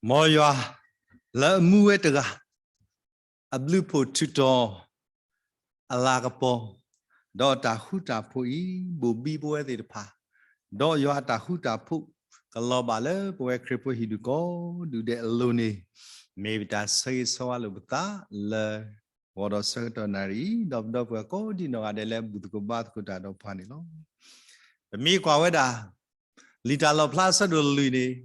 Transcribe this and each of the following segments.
မ်ယွၤလၢအမူဝဲတဂၤ, အဘျုးအဖှိၣ်ထူးတီၤ, အလၤကပီၤ, ဒီးအတၢ်ဃူတၢ်ဖိးအံၤ ဘိၣ်ဘံပဝဲသ့ၣ်တဖၣ်, ဒီးယွၤအတၢ်ဃူတၢ်ဖိး ကလီၤဘၣ်လၢပဝဲခရံာ်ဖိဟံၣ်ဒူၣ်ကိးဒူၣ်ဒဲးအလိၤန့ၣ်, မ့ၢ်ပတၢ်ဆၢဂ့ၤဆၢဝါလိာ်ပသးလၢ ဂီၤဒီးဆၢကတီၢ်နၣ်ရံၣ်အံၤ, ဒီးပဒီပုၢ်ဝဲၢ်ကိးဒံနီၢ်ဂၤဒဲးလၢဘူၣ်သကိးဘါသကိးတၢ်ဒီးပှၤန့ၣ်လီၤ. ပမ့ၢ်ကွၢ်ဝဲဒၣ် လံာ်တၢ်လီၣ်ဖျါအဆၢဒိၣ်လွံၢ်န့ၣ်,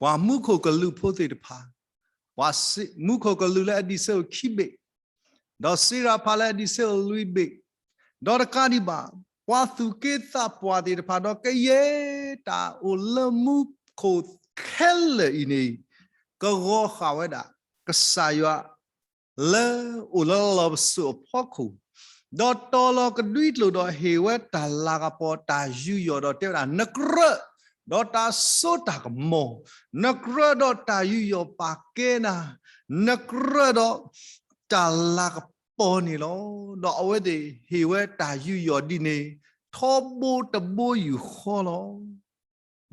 ပှၤမူခိၣ်ကလူးဖိသ့ၣ်တဖၣ်, ပှၤမူခိၣ်ကလူးလၢအဒံးဆၢအိၣ်ခံဘ့ၣ်, ဒီးစံရၤဖးလၢအဒံးဆၢအိၣ်လွံၢ်ဘ့ၣ်, ဒီးတကးဒံးဘၣ် ပှၤသူၣ်က့သးပှၢ်သ့ၣ်တဖၣ် ဒီးကယဲၢ်တၢ်အိၣ်လၢမူခိၣ်ခဲလၢာ်အံၤန့ၣ်, ကဂီၤဃာ်ဝဲဒၣ် ကစၢ်ယွၤ လၢအိၣ်လၢလီၢ်ပစိာ်အဖီခိၣ်, ဒီးတီၤလီၤကဒွံကျိာ်ဒီးဟ့ၣ်ဝဲတၢ်လၤကပီၤတၢ်ယူးယီၣ်ဒီးတဲဝဲဒၣ် နကြၢးဒီးတၢ်စိတၢ်ကမီၤ, နကြၢးဒီးတၢ်ယူးယီၣ်ပာ်ကဲနၤ, နကြၢးဒီးတၢ်လၤကပီၤန့ၣ်လီၤ. ဒီးအဝဲသ့ၣ်ဟ့ၣ်ဝဲတၢ်ယူးယီၣ်ဒ်န့ၣ် ထီဘိတဘိယူၢ်ဃီ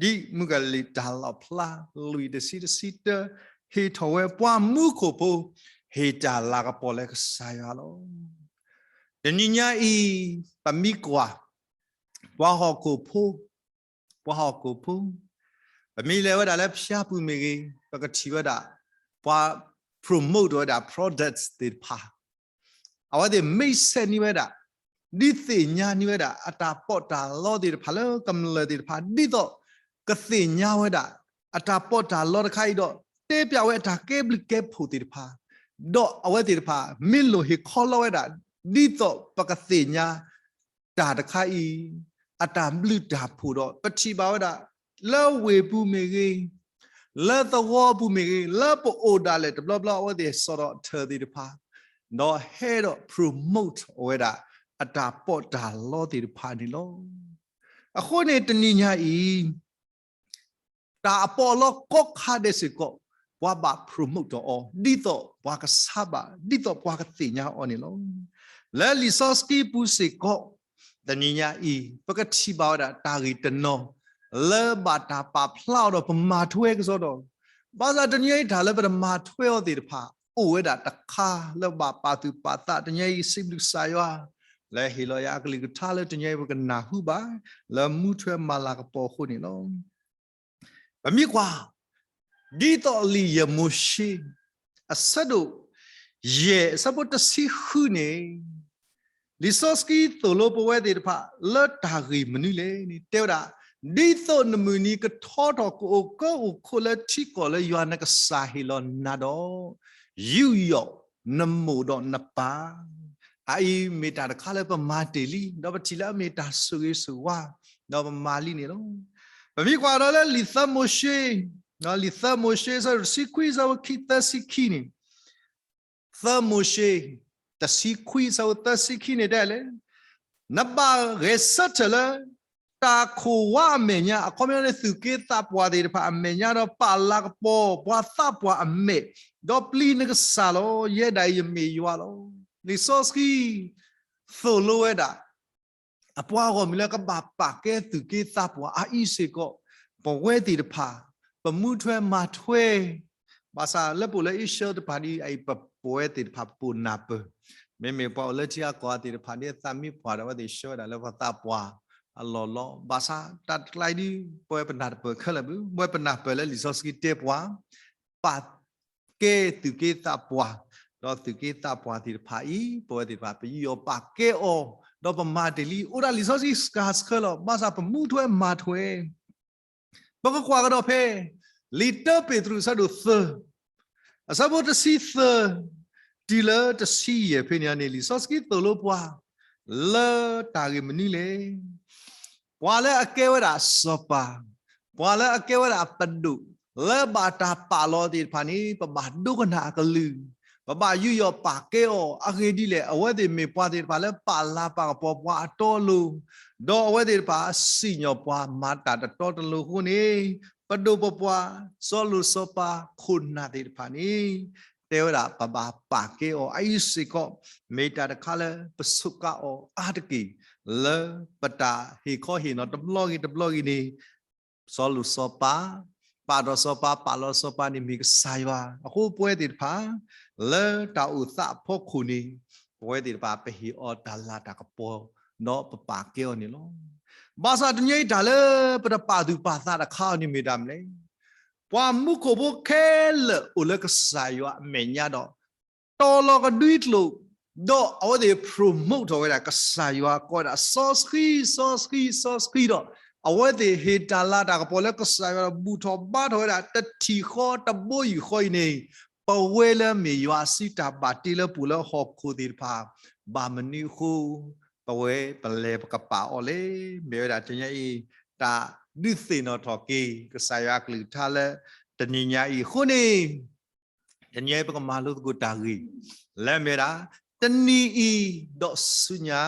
လီၤ. ဒ်မုၢ်ကလံာ်တၢ်လီၣ်ဖျါ လွံၢ်တဆံတဆံတၢ ဟ့ၣ်ထီၣ်ဝဲပှၤမူခိၣ်ဖိ ဟ့ၣ်တၢ်လၤကပီၤလၢကစၢ်ယွၤလီၤ. တနံၤညါအံၤ ပမ့ၢ်ကွၢ် ပှၤဟီၣ်ခိၣ်ဖိ, ပှၤဟီၣ်ခိၣ်ဖိ, ပမ့ၢ်လဲၤဝဲဒၣ်လၢဖၠါပူၤမ့ၢ်ဂ့ၤ, ပကထံၣ်ဝဲဒၣ် ပှၤ promote ဝဲဒၣ် products သ့ၣ်တဖၣ် အဝဲသ့ၣ် မိတ်ဆက် န့ၢ်ဝဲဒၣ်, ဒုးသ့ၣ်ညါန့ၢ်ဝဲဒၣ် အတၢ်ပီးတၢ်လီသ့ၣ်တဖၣ်လၢကမျၢၢ်သ့ၣ်တဖၣ် ဒ်သိးကသ့ၣ်ညါဝဲဒၣ် အတၢ်ပီးတၢ်လီတခါအံၤဒီး တဲပျးဝဲအတၢ်ကဲဘျုးကဲဖှိၣ်သ့ၣ်တဖၣ်, ဒီးအဝဲသ့ၣ်တဖၣ်မ့ၢ်လိာ်ဟ့ၣ်ခီလီဝဲဒၣ် ဒ်သိးပကသ့ၣ်ညါ တၢ်တခါအံၤ အတၢ်ဘျုးတၢ်ဖှိၣ်ဒီး ပထံၣ်ဘၣ်ဝဲဒၣ် လၢဝ့ၢ်ပူၤမ့ၢ်ဂ့ၤ, လၢသဝီပူၤမ့ၢ်ဂ့ၤ, လၢပအိၣ်ဒၣ်လဲာ်တဘျီဘျီ အဝဲသ့ၣ်စးထီၣ်ထၢၣ်သ့ၣ်တဖၣ်, ဒီးဟဲဒီး promote ဝဲဒၣ် အတၢ်ပီးတၢ်လီသ့ၣ်တဖၣ်န့ၣ်လီၤ. အဃိန့ၣ်တနံၤညါအံၤ တၢ်အပီးအလီကိးခါဒဲးစ့ၢ်ကီး ပှၤဘၣ် promote ဒီးအီၤ ဒ်သိးပှၤကဆါဘၣ် ဒ်သိးပှၤကသ့ၣ်ညါအီၤန့ၣ်လီၤ. လၢလံာ်စီဆှံပူၤစ့ၢ်ကီး တနံၤညါအံၤ ပကထံၣ်ဘၣ်ဝဲဒၣ်တၢ်ဂ့ၢ်တနီၤ လၢဘၣ်တၢ်ပာ်ဖျါအီၤဒီးပမၤထွဲကစီဒီ, ဘၣ်ဆၣ်တနံၤညါအံၤတၢ်လၢပတမၤထွဲအီၤသ့ၣ်တဖၣ် အိၣ်ဝဲဒၣ်တခါလၢဘၣ်ပာ်သူၣ်ပာ်သး တနံၤညါအံၤစံးဘျုးကစၢ်ယွၤ လၢဟ့ၣ်လီၤယၤအကလုၢ်ကထါလၢတနံၤအံၤပကနၢ်ဟူဘၣ် လၢမူထွဲမၤလၤကပီၤအဃိန့ၣ်လီၤ. ပမ့ၢ်ကွၢ် ဒ်သိးလံာ်ယဲၢ်မိၤၡ့ အဆၢဒိၣ်ယဲၢ် အဆၢဖိတဆံဃုန့ၣ်, လံာ်စီဆှံသိၣ်လိပဝဲသ့ၣ်တဖၣ် လၢတၢ်ဂ့ၢ်မနုၤလဲၣ်န့ၣ် တဲဝဲဒၣ်, ဒ်သိးနမုၢ်နံၤကထီထီၣ်ကအိၣ်ကၢအိၣ်ခိးလၢထံကီၢ်လၢယွၤနကစၢ်ဟ့ၣ်လီၤနၤဒီး, ယူးယီၣ်နမိၢ်ဒီးနပၢ် အအံၤမ့ၢ်တၢ်တခါလၢပမၤတ့ၢ်လံ, ဒီးပထံၣ်လၢအမ့ၢ်တၢ်ဆိၣ်ဂ့ၤဆိၣ်ဝါ, ဒီးပမၤလံန့ၣ်လီၤ. ပမ့ၢ်ကွၢ်ဒီးလၢလံာ်သၢမိၤၡ့, လံာ်သၢမိၤၡ့ အဆၢဒိၣ်တဆံခွံ အဆၢဖိခံ သၢဆံခံန့ၣ်, သၢမိၤၡ့ တဆံခွံ အဆၢဖိသၢဆံခံန့ၣ်တဲလဲၣ်, နဘၣ်ဂဲၤဆၢထၢၣ်လၢ တၢ်ခိၣ်ဝါအမဲာ်ညါ, အခီပညီန့ၣ် သူၣ်က့သးပှၢ်သ့ၣ်တဖၣ်အမဲာ်ညါ ဒီးပာ်လၤကပီၤပှၤသးပှၢ်အမဲာ်, ဒီးပျံၤနကစၢ်လီၤ. ယဲဒၣ်အံၤယမ့ၢ်ယွၤလီၤ. လံာ်စီဆှံသိၣ်လိဝဲဒၣ် အပှၤဂီၢ်မုၢ်လၢကဘၣ်ပာ်ကဲသူၣ်က့သးပှၢ်အအံၤစ့ၢ်ကီး, ပဝဲသ့ၣ်တဖၣ် ပမူထွဲမၤထွဲ, ဘၣ်ဆၣ်လၢပအိၣ်လၢအ့ရှၢတဖၣ်ဒ်အံၤ ပဝဲသ့ၣ်တဖၣ်ပပိာ်နၢ်ပၢၢ်, မ့မ့ၢ်ပှၤအိၣ်လၢထံအကီၢ်သ့ၣ်တဖၣ်ဒ်အသးမံပှၢ်ဒီး အဝဲသ့ၣ်ဆှၢဝဲဒၣ်လၢပှၤသးပှၢ်အလီၢ်လီၤ. ဘၣ်ဆၣ်တၢ်တကျါအံၤဒ် ပဝဲပနၢ်တပၢၢ်ခဲလၢာ်ဘၣ်, ပဝဲပနၢ်ပၢၢ်လၢလံာ်စီဆှံတဲပှၤ ပာ်ကဲသူၣ်က့သးပှၢ်, ဒီးသူၣ်က့သးပှၢ်သ့ၣ်တဖၣ်အံၤ ပဝဲသ့ၣ်တဖၣ် ပယူးယီၣ်ပာ်ကဲအီၤ, ဒီးပမၤတ့ၢ်လံ, အိၣ်ဒၣ်လံာ်စီဆှံစှၤဆှၢလီၤ, ဘၣ်ဆၣ်ပမူထွဲမၤထွဲ, ပကကွၢ်ကဒီးဖဲ လံာ်တၢပ့းတရူးအဆၢဒိၣ်သၢ, အဆၢဖိတဆံသၢ တုၤလၢတဆံယဲၢ်ဖဲန့ၣ်န့ၣ် လံာ်စီဆှံသိၣ်လိပှၤ လၢတၢ်ဂ့ၢ်မနုၤလဲၣ်. ပှၤလၢအကဲဝဲဒၣ်စီၤပၤ, ပှၤလၢအကဲဝဲဒၣ်အပဒိၣ်, လၢဘၣ်တၢ်ပာ်လီၤသ့ၣ်တဖၣ်န့ၣ် ပဘၣ်ဒိကနၣ်အကလုၢ်, ပဘၣ်ယူးယီၣ်ပာ်ကဲအီၤ, အဂ့ၢ်ဒ်လဲၣ်, အဝဲသ့ၣ်မ့ၢ်ပှၤသ့ၣ်တဖၣ်လၢပာ်လၤပာ်ကပီၤပှၤအတီအလိၤ, ဒီးအဝဲသ့ၣ်တဖၣ်စံၣ်ညီၣ်ပှၤမၤတၢ်တတီတလိၤအဃိန့ၣ်, ပဒိၣ်ပပှၢ် စီၤလိၤစီၤပၤခိၣ်နၢ်သ့ၣ်တဖၣ်န့ၣ် တဲဝဲဒၣ်ပဘၣ်ပာ်ကဲအီၤ, အအံၤစ့ၢ်ကီး မ့ၢ်တၢ်တခါလၢပစူးကါအီၤအါတက့ၢ်, လၢပတၢ်ဟ့ၣ်ခီဟ့ၣ်နီၤတဘျီဂ့ၤတဘျီဂ့ၤန့ၣ်, စီၤလိၤစီၤပၤ ပာ်ထီၣ်စီၤပၤ ပာ်လီၤစီၤပၤန့ၣ်မ့ၢ်ကစၢ်ယွၤ. အဃိပဝဲသ့ၣ်တဖၣ် လၢတၢ်အိၣ်သးအဖီခိၣ်န့ၣ် ပဝဲသ့ၣ်တဖၣ် ပဟ့ၣ်အီၤတၢ်လၤတၢ်ကပီၤ ဒီးပပာ်ကဲအီၤန့ၣ်လီၤ. ဘၣ်ဆၣ်တနံၤအံၤတၢ်လၢပတပာ်သူၣ်ပာ်သးတခါအီၤန့ၣ်မ့ၢ်တၢ်မနုၤလဲၣ်. ပှၤမူခိၣ်ဖိခဲလၢာ်အိၣ်လၢကစၢ်ယွၤအမဲာ်ညါဒီး တီၤလီၤကဒွံကျိာ်, ဒီးအဝဲသ့ၣ် promote ထီၣ်ဝဲဒၣ်ကစၢ်ယွၤ ကိးဝဲဒၣ်စီဆှံ စီဆှံ စီဆှံဒီး အဝဲသ့ၣ်ဟ့ၣ်တၢ်လၤတၢ်ကပီၤလၢကစၢ်ယွၤဒီး ဘူၣ်ထီၣ်ဘါထီၣ်ဝဲဒၣ် တထံၣ်ဃီတဘိယူၢ်ဃီအံၤန့ၣ် ပဝဲလၢမ့ၢ်ယွၤအစုတၢ်ဘၣ်တ့လၢပှၤလၢဟီၣ်ခိၣ်သ့ၣ်တဖၣ် ဘၣ်မနုၤအဃိ ပဝဲပလဲၤပကပာ်အီၤလဲၣ်. မ့ၢ်ဝဲဒၣ်တနံၤအံၤ တၢ်ဒုးသ့ၣ်နီၣ်ထီၣ်က့ၤ ကစၢ်ယွၤအကလုၢ်ကထါလၢတနံၤညါအံၤအဃိန့ၣ် တနံၤအံၤပကမၤလိသကိးတၢ်ဂ့ၢ် လၢမ့ၢ်ဝဲဒၣ် တနံၤအံၤဒီးဆူညါ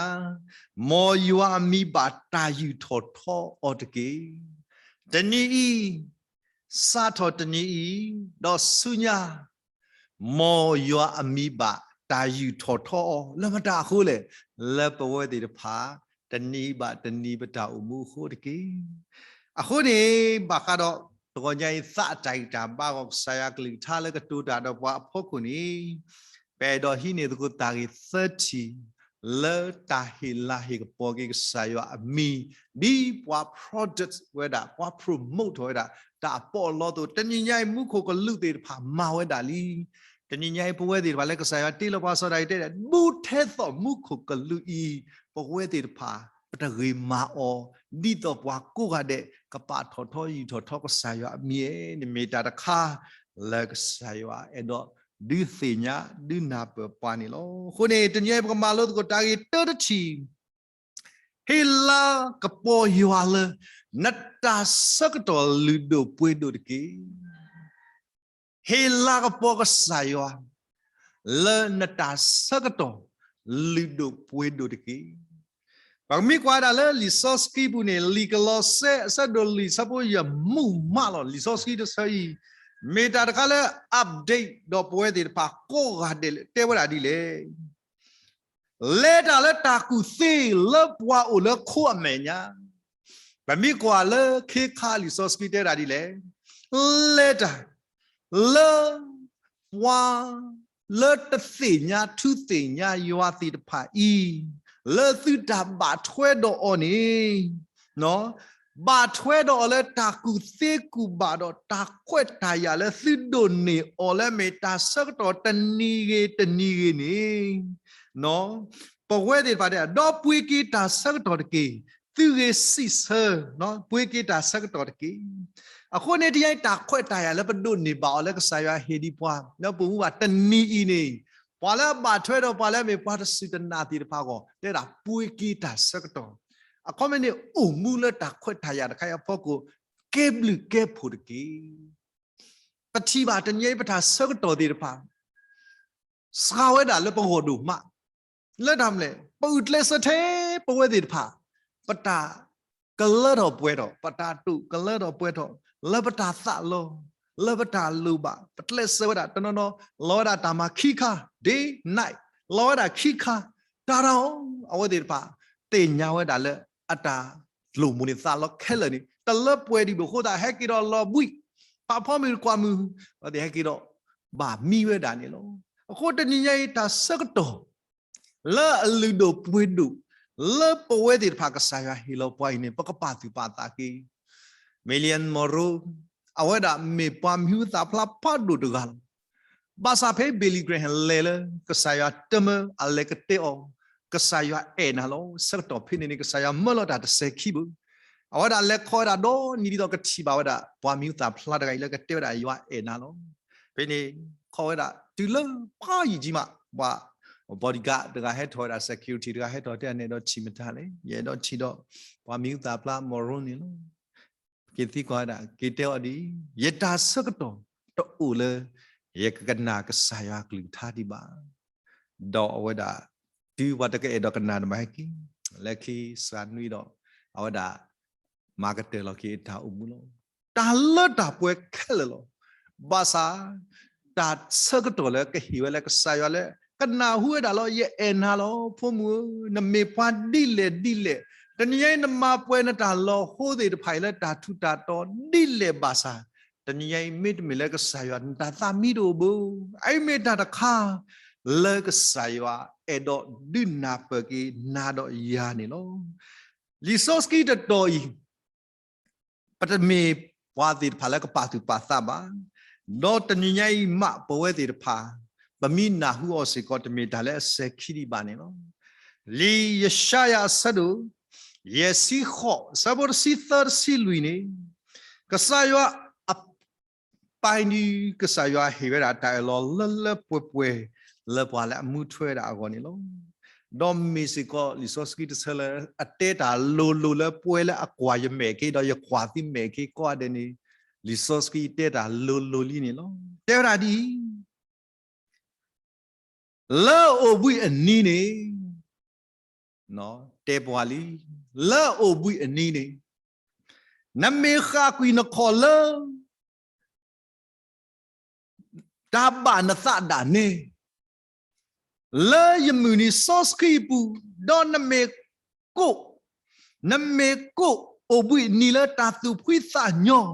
မ်ယွၤအမံၤဘၣ်တၢ်ယူၢ်ထီၣ်ထီအီၤတက့ၢ်. တနံၤအံၤ စးထီၣ်တနံၤအံၤ ဒီးဆူညါ မ်ယွၤအမံၤဘၣ်တၢ်ယူၢ်ထီၣ်ထီအီၤ လၢမတၤအဃိလဲၣ်. လၢပဝဲသ့ၣ်တဖၣ် တနံၤဘၣ်တနံၤပတၢ်အိၣ်မူအဃိတက့ၢ်. အဃိန့ၣ် ဘၣ်ဃးဒီး တဂီၤညါအံၤသးအတၢ်ဂံၢ်တၢ်ဘါဂီၢ် ကစၢ်ယွၤကလုၢ်ကထါလၢကတိၤတၢ်ဒီးပှၤအဖီခိၣ်န့ၣ် ပအဲၣ်ဒိးဟံးန့ၢ်သကိးတၢ်ဂ့ၢ်သၢထံၣ် လၢတၢ်ဟ့ၣ်လၤဟ့ၣ်ကပီၤက့ၤကစၢ်ယွၤအမံၤ ဒ်ပှၤ product ဝဲဒၣ် ပှၤ promote ထီၣ်ဝဲဒၣ် တၢ်အပီးအလီအသိး တနံၤညါအံၤမူခိၣ်ကလူးသ့ၣ်တဖၣ်မၤဝဲဒၣ်လံ. တနံၤညါအံၤပဝဲသ့ၣ်တဖၣ်လၢကစၢ်ယွၤတ့လီၤပှၤစီၤဒၤဝံးတဲဒၣ် ဘူးထဲသိးမူခိၣ်ကလူးအံၤ ပဝဲသ့ၣ်တဖၣ် ပတဂ့ၤမၤအီၤ ဒ်သိးပှၤကိးဂၤဒဲး ကပာ်ထီၣ်ထီယူၢ်ထီၣ်ထီကစၢ်ယွၤအမံၤန့ၣ် မ့ၢ်တၢ်တခါ လၢကစၢ်ယွၤအဲၣ်ဒိးဒုးသ့ၣ်ညါ ဒုးနၢ်ပၢၢ်ပှၤန့ၣ်လီၤ. အဃိန့ၣ် တနံၤအံၤပကမၤလိသကိးတၢ်ဂ့ၢ်တၢတထံၣ် ဟ့ၣ်လၤကပီၤယွၤလၢ နတၢ်ဆၢကတီၢ်လုၢ်ဒိၣ်ပှ့ၤဒိၣ်တက့ၢ်. ဟ့ၣ်လၤကပီၤကစၢ်ယွၤ လၢနတၢ်ဆၢကတီၢ်လုၢ်ဒိၣ်ပှ့ၤဒိၣ်တက့ၢ်. ပကမ့ၢ်ကွၢ်ဒၣ်လၢလံာ်စီဆှံပူၤန့ၣ် လံာ်ကလီးစဲ အဆၢဒိၣ်လွံၢ် ဆၢဖိယဲၢ် မုာ်မးလီၤ. လံာ်စီဆှံတဆၢအံၤ မ့ၢ်တၢ်တခါလၢ update ဒီးပဝဲသ့ၣ်တဖၣ်ကိးဂၤဒဲးလၢ တဲဝဲဒၣ်ဒ်လဲၣ်. လဲၤတၢ်လၢတၢ်ကူၣ်သ့လၢပှၤအိၣ်လၢခိအမဲာ်ညါ, ပမ့ၢ်ကွၢ်လၢခ့ခါလံာ်စီဆှံတဲဒၣ်ဒ်လဲၣ်, လဲၤတၢ်လၢ ပှၤလၢတသ့ၣ်ညါထူသ့ၣ်ညါယွၤသ့ၣ်တဖၣ်အံၤ, လၢသုတၢ်ဘၣ်ထွဲဒီးအီၤန့ၣ် ဘၣ်ထွဲဒီးအီၤလၢတၢ်ကူၣ်သ့ကူၣ်ဘၣ်ဒီးတၢ်ခွဲးတၢ်ယာ်လၢသုဒိးန့ၢ်အီၤလၢအမ့ၢ်တၢ်ဆၢကတီၢ်တနံၤဂ့ၤတနံၤဂ့ၤန့ၣ်, ပဝဲသ့ၣ်တဖၣ်တဲ ဒီးပှ့ၤက့ၤတၢ်ဆၢကတီၢ်တက့ၢ်, သုဂ့ၤစံးဆၢ, ပှ့ၤက့ၤတၢ်ဆၢကတီၢ်တက့ၢ်. အဃိန့ၣ် တယါအံၤတၢ်ခွဲးတၢ်ယာ်လၢပဒိးန့ၢ်ဘၣ်အီၤလၢကစၢ်ယွၤဟ့ၣ်ဒံးပှၤ လၢပမူဘၣ်တနံၤအံၤန့ၣ်, ပှၤလၢအဘၣ်ထွဲဒီးပှၤလၢအမ့ၢ်ပှၤတစူၢ်တနာ်သ့ၣ်တဖၣ်အဂီၢ် တဲဒၣ်ပှ့ၤက့ၤတၢ်ဆၢကတီၢ်, အခီပညီန့ၣ် အိၣ်မူလၢတၢ်ခွဲးတၢ်ယာ်တခါအံၤအဖီခိၣ် ကဲဘျုးကဲဖှိၣ်တက့ၢ်. ပထံၣ်ဘၣ်တနံၤအံၤပတၢ်ဆၢကတီၢ်သ့ၣ်တဖၣ် စှၤဝဲဒၣ်လၢပဂီၢ်ဒိၣ်မး, လၢတၢ်မနုၤလဲၣ် ပဂုာ်ကျဲးစၢးထဲပဝဲသ့ၣ်တဖၣ်, ပတၢ်ကလၢထီၣ်ပှဲၤထီၣ်, ပတၢ်တိာ်ကလၢထီၣ်ပှဲၤထီၣ်, လၢပတၢ်သးလီ, လၢပတၢ်လိၣ်ဘၣ်, ပကျဲးစၢးဝဲဒၣ်တနီၤနီၤ, လီၤဝဲဒၣ်တၢ်မၤခံခါ, day night, လီၤဝဲဒၣ်ခံခါ, တၢ်တၢ်အီၤ, အဝဲသ့ၣ်တဖၣ် သ့ၣ်ညါဝဲဒၣ်လၢ အတၢ်လိၣ်မိၣ်န့ၣ်သးလီခဲလၢာ်န့ၣ် တလၢပှဲၤဒံးဘၣ်အဃိသတး ဟဲက့ၤဒီးလီၤဘှံး, ပာ်ဖီမုၢ်တကွၢ်မုၢ်, အဝဲသ့ၣ်ဟဲက့ၤဒီး ဘၣ်မံဝဲဒၣ်န့ၣ်လီၤ. အဃိတနံၤညါအံၤ တၢ်ဆၢကတီၢ် လၢအလုၢ်ဒိၣ်ပှ့ၤဒိၣ် လၢပဝဲသ့ၣ်တဖၣ်ကစၢ်ယွၤဟ့ၣ်လီၤပှၤအံၤန့ၣ် ပကပာ်သူၣ်ပာ်သးက့ၤ, Marilyn Monroe အဝဲဒၣ်မ့ၢ်ပှၤမံၤဟူသၣ်ဖျါဖးဒိၣ်တဂၤလီၤ. ဘၣ်ဆၣ်ဖဲ Billy Graham လဲၤလၢ ကစၢ်ယွၤတမၢအလဲၤကတဲအီၤ, ကစၢ်ယွၤအဲၣ်နၤလီၤ. ဆၢကတီၢ်ဖဲန့ၣ်န့ၣ် ကစၢ်ယွၤမၢလီၤတၢ်တစဲးခံဘၣ်. အဝဲဒၣ်လဲၤခီဝဲဒၣ်ဒီနံၤဒ်သိးကထံၣ်ဘၣ်ဝဲဒၣ် ပှၤမံၤဟူသၣ်ဖျါတဂၤအံၤလၢကတဲဝဲဒၣ်ယွၤအဲၣ်နၤလီၤ. ဖဲန့ၣ် ခီဝဲဒၣ်တုၤလၢ ပှၤယံာ်ကံမး ပှၤ bodyguard တဂၤဟဲထီၣ်ဝဲဒၣ် security တဂၤဟဲထီၣ်တဲန့ၣ်ဒီးထံၣ်မတၤလဲၣ်, ယအဲၣ်ဒိးထံၣ်ဒီး ပှၤမံၤဟူသၣ်ဖျါ Monroe န့ၣ်လီၤ. က့ၤသံကွၢ်ဝဲဒၣ် က့ၤတဲအီၤဒ်အံၤ, ယတၢ်ဆၢကတီၢ်တအိၣ်လၢ ယကကနၣ်ကစၢ်ယွၤကလုၢ်ကထါဒံးဘၣ်. ဒီးအဝဲဒၣ် တုၤပှၤတကအဲၣ်ဒိးကနၣ်တဘၣ်ဟဲက့ၤ, လၢခံစှၤနွံဒီး အဝဲဒၣ် မၤကတၢၢ်လီၤက့ၤအတၢ်အိၣ်မူလီၤ. တၢ်လၢတၢ်ပှဲၤခဲလၢာ်လီၤ. ဘၣ်ဆၣ် တၢ်ဆၢကတီၢ်လၢကဟ့ၣ်ဝဲလၢကစၢ်ယွၤလၢ ကနၢ်ဟူဝဲဒၣ်လီၤ ယအဲၣ်နၤလီၤ ဖိမုၣ်ဧၢ, နမ့ၢ်ပှၤဒ်လဲၣ်ဒ်လဲၣ်, တနံၤညါအံၤနမၤပှဲၤနတၢ်လီၤဟိသ့ၣ်တဖၣ်အံၤလၢတၢ်ထူးတၢ်တီၤဒ်လဲၣ်ဘၣ်ဆၣ် တနံၤညါအံၤ မ့တမ့ၢ်လၢကစၢ်ယွၤ နတၢ်သးမံတအိၣ်ဘၣ်. အအံၤမ့ၢ်တၢ်တခါ လၢကစၢ်ယွၤအဲၣ်ဒိးဒုးနၢ်ပၢၢ်က့ၤနၤဒီးယၤန့ၣ်လီၤ. လံာ်စီဆှံတတီၤအံၤ ပတမ့ၢ်ပှၤသ့ၣ်တဖၣ်လၢကပာ်သူၣ်ပာ်သးဘၣ်. ဒီးတနံၤညါအံၤမး ပဝဲသ့ၣ်တဖၣ် ပမ့ၢ်နၢ်ဟူအီၤစ့ၢ်ကီး တမ့ၢ်တၢ်လၢအစဲၤခံဒံးဘၣ်န့ၣ်လီၤ. လံာ်ယၡါယၤအဆၢဒိၣ် ယဲၢ်ဆံဃိး အဆၢဖိတဆံသၢတဆံလွံၢ်န့ၣ် ကစၢ်ယွၤအ ပၢ်န့ၣ် ကစၢ်ယွၤဟ့ၣ်ဝဲဒၣ်တၢ်အၢၣ်လီၤလၢလၢပှဲၤပှဲၤ လၢပှၤလၢအမူထွဲဝဲဒၣ်အဂီၢ်န့ၣ်လီၤ. ဒီးမ့ၢ်စ့ၢ်ကီးလံာ်စီဆှံတဆၢလၢ အတဲတၢ်လိၤလိၤလၢပှဲၤလၢအကွၢ်ယမဲာ်ခ့ ဒီးယကွၢ်သုမဲာ်ခ့ကိးဂၤဒဲးန့ၣ် လံာ်စီဆှံတဲတၢ်လိၤလိၤလံန့ၣ်လီၤ. တဲဝဲဒၣ်ဒ်အံၤ လၢအိၣ်ဘှံးအနံၤန့ၣ် တဲပှၤလံ, လၢအိၣ်ဘှံးအနံၤန့ၣ် နမ့ၢ်ဃၣ်ကွံာ်နခီၣ်လၢ တၢ်ဘၣ်နသးဒၣ်နဲ လၢယမုၢ်နံၤစီဆှံအပူၤ, ဒီးနမ့ၢ်ကိး, နမ့ၢ်ကိးအိၣ်ဘှံးအနံၤလၢတၢ်သူၣ်ဖှံသးညီ,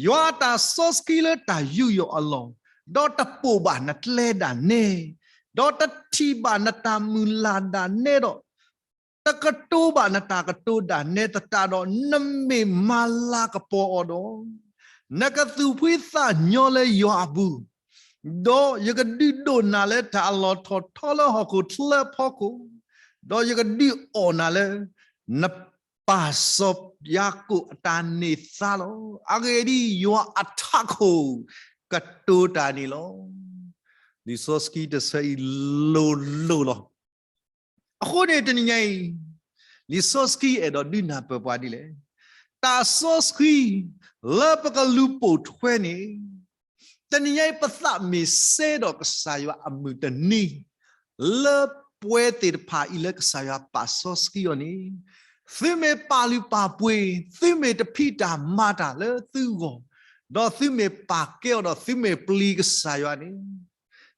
ယွၤအတၢ်စီဆှံလၢတၢ်ယူးယီၣ်အလီၢ်, ဒီးတပိာ်ဘၣ်နကျဲဒၣ်နဲ, ဒီးတထံၣ်ဘၣ်နတၢ်မုၢ်လၢ်ဒၣ်နဲဒီး တကတိၤဘၣ်နတၢ်ကတိၤဒၣ်နဲသတးဒီး နမ့ၢ်မၤလၤကပီၤအီၤဒီး, နကသူၣ်ဖှံသးညီလၢယွၤအပူၤ, ဒီးယကဒုးဒိးနၤလၢတၢ်အလီၢ်ထီၣ်ထီလၢဟီၣ်ခိၣ်ချၢအဖီခိၣ်, ဒီးယကဒုးအီၣ်နၤလၢ နပၢ်စီၤယၤကိာ်အတၢ်န့ၢ်သါလီၤ. အဂ့ၢ်ဒ်အံၤ, ယွၤအထးခိၣ်ကတိၤတၢ်န့ၣ်လီၤ. လံာ်စီဆှံတဆၢအံၤလိၤလိၤလီၤ. အဃိန့ၣ်တနံၤညါအံၤ လံာ်စီဆှံအဲၣ်ဒိးဒုးနၢ်ပၢၢ်ပှၤဒ်လဲၣ်. တၢ်စီဆှံလၢပကလူၤပိာ်ထွဲန့ၣ် တနံၤညါအံၤပသးမ့ၢ်စဲဒီးကစၢ်ယွၤအမုၢ်တနံၤ လၢပဝဲသ့ၣ်တဖၣ်အံၤလၢကစၢ်ယွၤပာ်စီဆှံအီၤန့ၣ် သုမ့ၢ်ပာ်လုၢ်ပာ်ပှ့ၤ, သုမ့ၢ်တဖံးတၢ်မၤတၢ်လၢသုဂီၢ်, ဒီးသုမ့ၢ်ပာ်ကဲအီၤဒီးသုမ့ၢ်ပျံၤကစၢ်ယွၤန့ၣ်